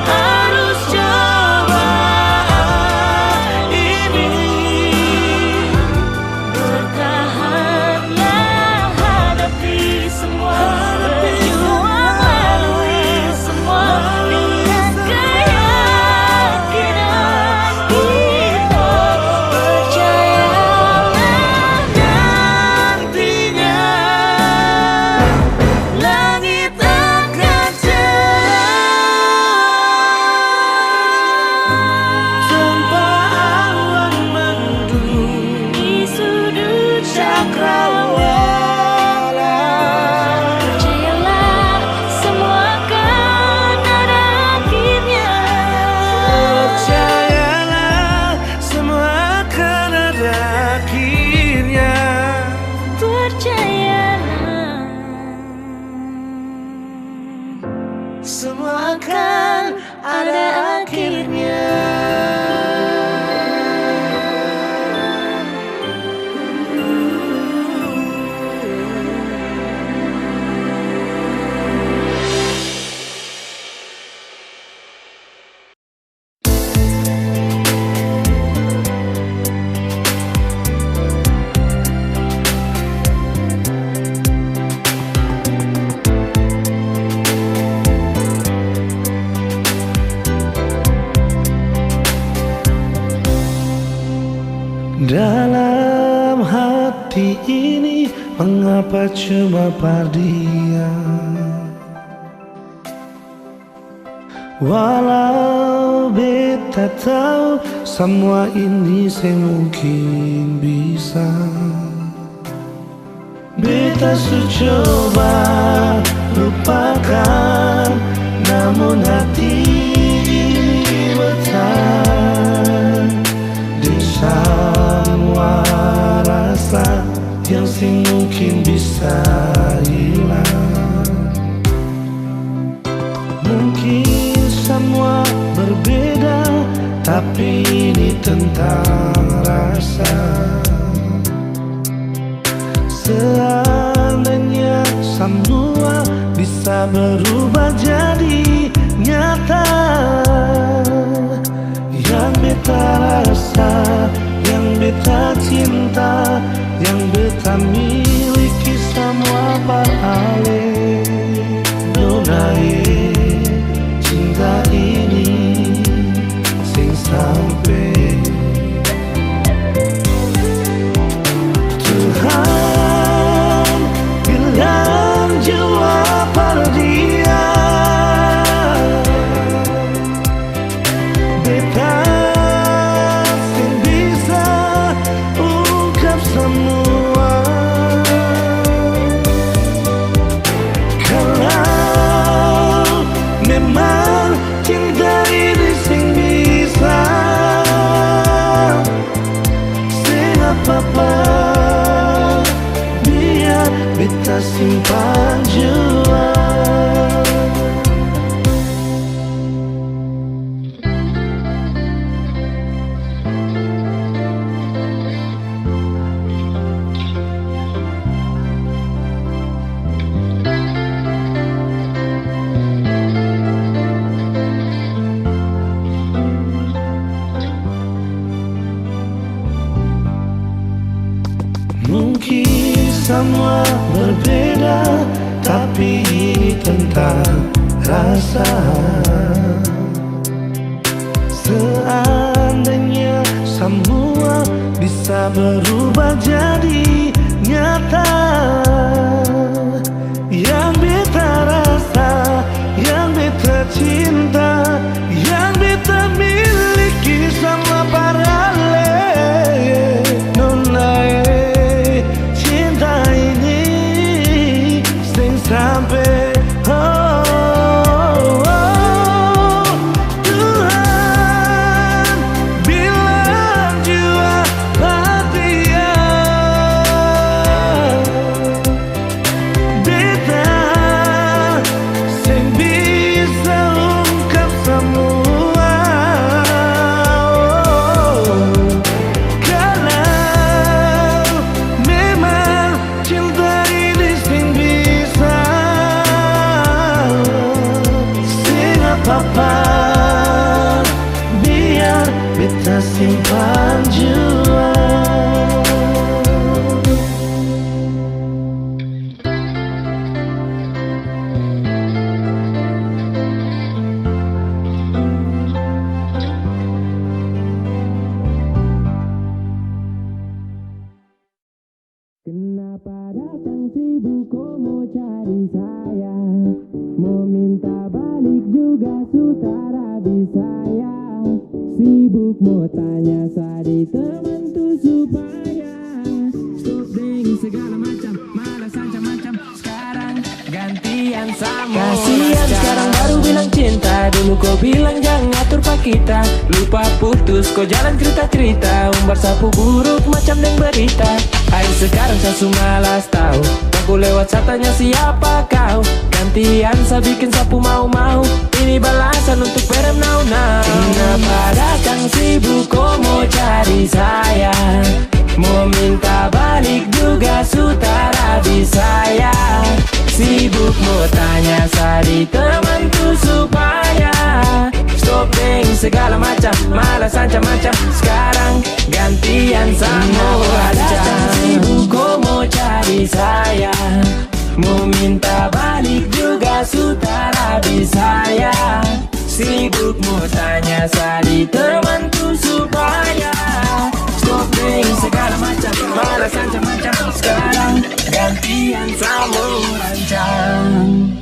arus cobaan ini. Bertahanlah, hadapi semua, berjuang lalui semua dengan keyakinan itu. Percayalah, nantinya langit akan cerah. Tanpa awan mendung di sudut cakrawala, percayalah, semua akan ada akhirnya. Percayalah, semua akan ada akhirnya. Percayalah, semua akan ada akhirnya. Dalam hati ini, mengapa cuma pardiam? Walau beta tau samua ini seng mungkin bisa. Beta su coba lupakan, namun hati ini bertahan deng samua rasa yang seng mungkin bisa hilang. Mungkin samua berbeda, tapi ini tentang rasa. Seandainya samua bisa berubah jadi nyata, yang beta rasa, yang beta cinta, yang beta miliki samua par ale. Nona e, cinta ini seng sampe. Tuhan bilang jua par dia, beta seng bisa ungkap samua. Kalau memang cinta ini seng bisa, seng apa-apa, biar beta simpan jua. Mungkin samua berbeda, tapi ini tentang rasa. Seandainya samua bisa berubah jadi nyata, yang beta rasa, yang beta cinta, yang beta miliki sama par ale. Nona e, cinta ini seng sampe, oh, oh, oh. Tuhan bilang jua par dia, beta seng bisa ungkap samua. Kalau memang cinta ini seng bisa, seng apa-apa, biar beta simpan jua. Kenapa datang sibuk ko mo cari saya? Mo minta balik juga su tara bisa ya. Sibuk mo tanya sa di teman tu supaya stop deng segala macam, malas ancam-ancam. Skarang gantian samua. Kasian skarang baru bilang cinta, dulu ko bilang jang atur pa kita. Lupa putus ko jalan crita-crita, umbar sapu buruk macam deng berita. Ai skarang sa su malas tau, tong ku lewat sa tanya siapa kau. Gantian sa bikin sapu mau-mau, ini balasan untuk berem nau-nau. Kenapa datang sibuk ko mo cari saya? Mo minta balik juga su tara bisa ya. Sibuk mo tanya sa di teman tu supaya stop deng segala macam, malas ancam-ancam. Skarang gantian samua ancam. Sibuk ko mo cari saya, mo minta balik juga su tara bisa ya. Sibuk mo tanya sa di teman tu supaya stop deng segala macam, malas ancam-ancam. Skarang gantian samua ancam.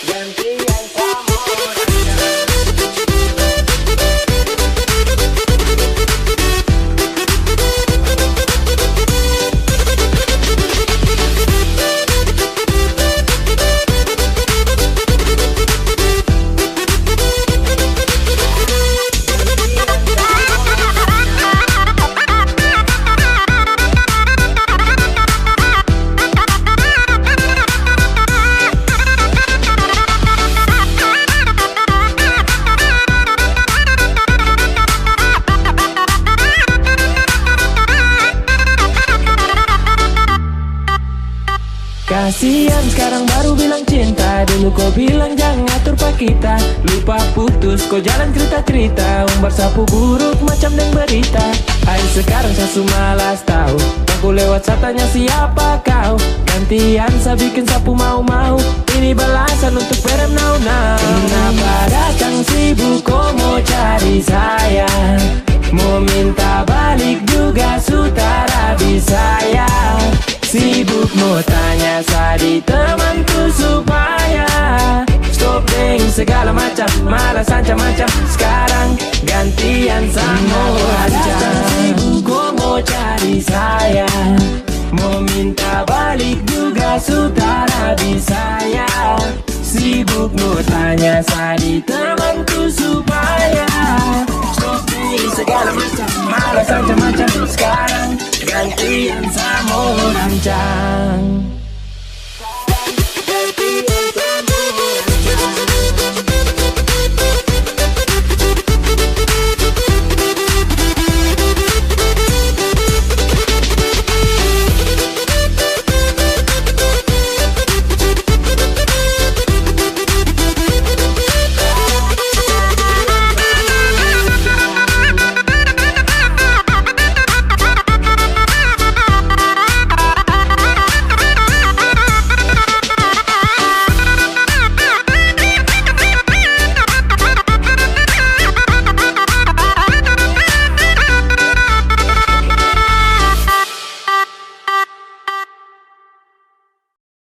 Gantian samua ancam. Kasian skarang baru bilang cinta, dulu ko bilang jang atur pa kita. Lupa putus ko jalan crita-crita, umbar sapu buruk macam deng berita. Ai sekarang sa su malas tau, tong ku lewat sa tanya siapa kau. Gantian sa bikin sapu mau-mau, ini balasan untuk perem nau-nau. Kenapa datang sibuk ko mo cari saya? Mo minta balik juga su tara bisa ya. Sibuk mo tanya sa di teman tu supaya stop deng segala macam, malas ancam-ancam. Skarang gantian sa mo ancam. Sibuk ko mo cari saya, mo minta balik juga su tara bisa ya. Sibuk mo tanya sa di teman tu supaya stop deng segala macam, malas ancam-ancam. Skarang gantian sa mo rancang.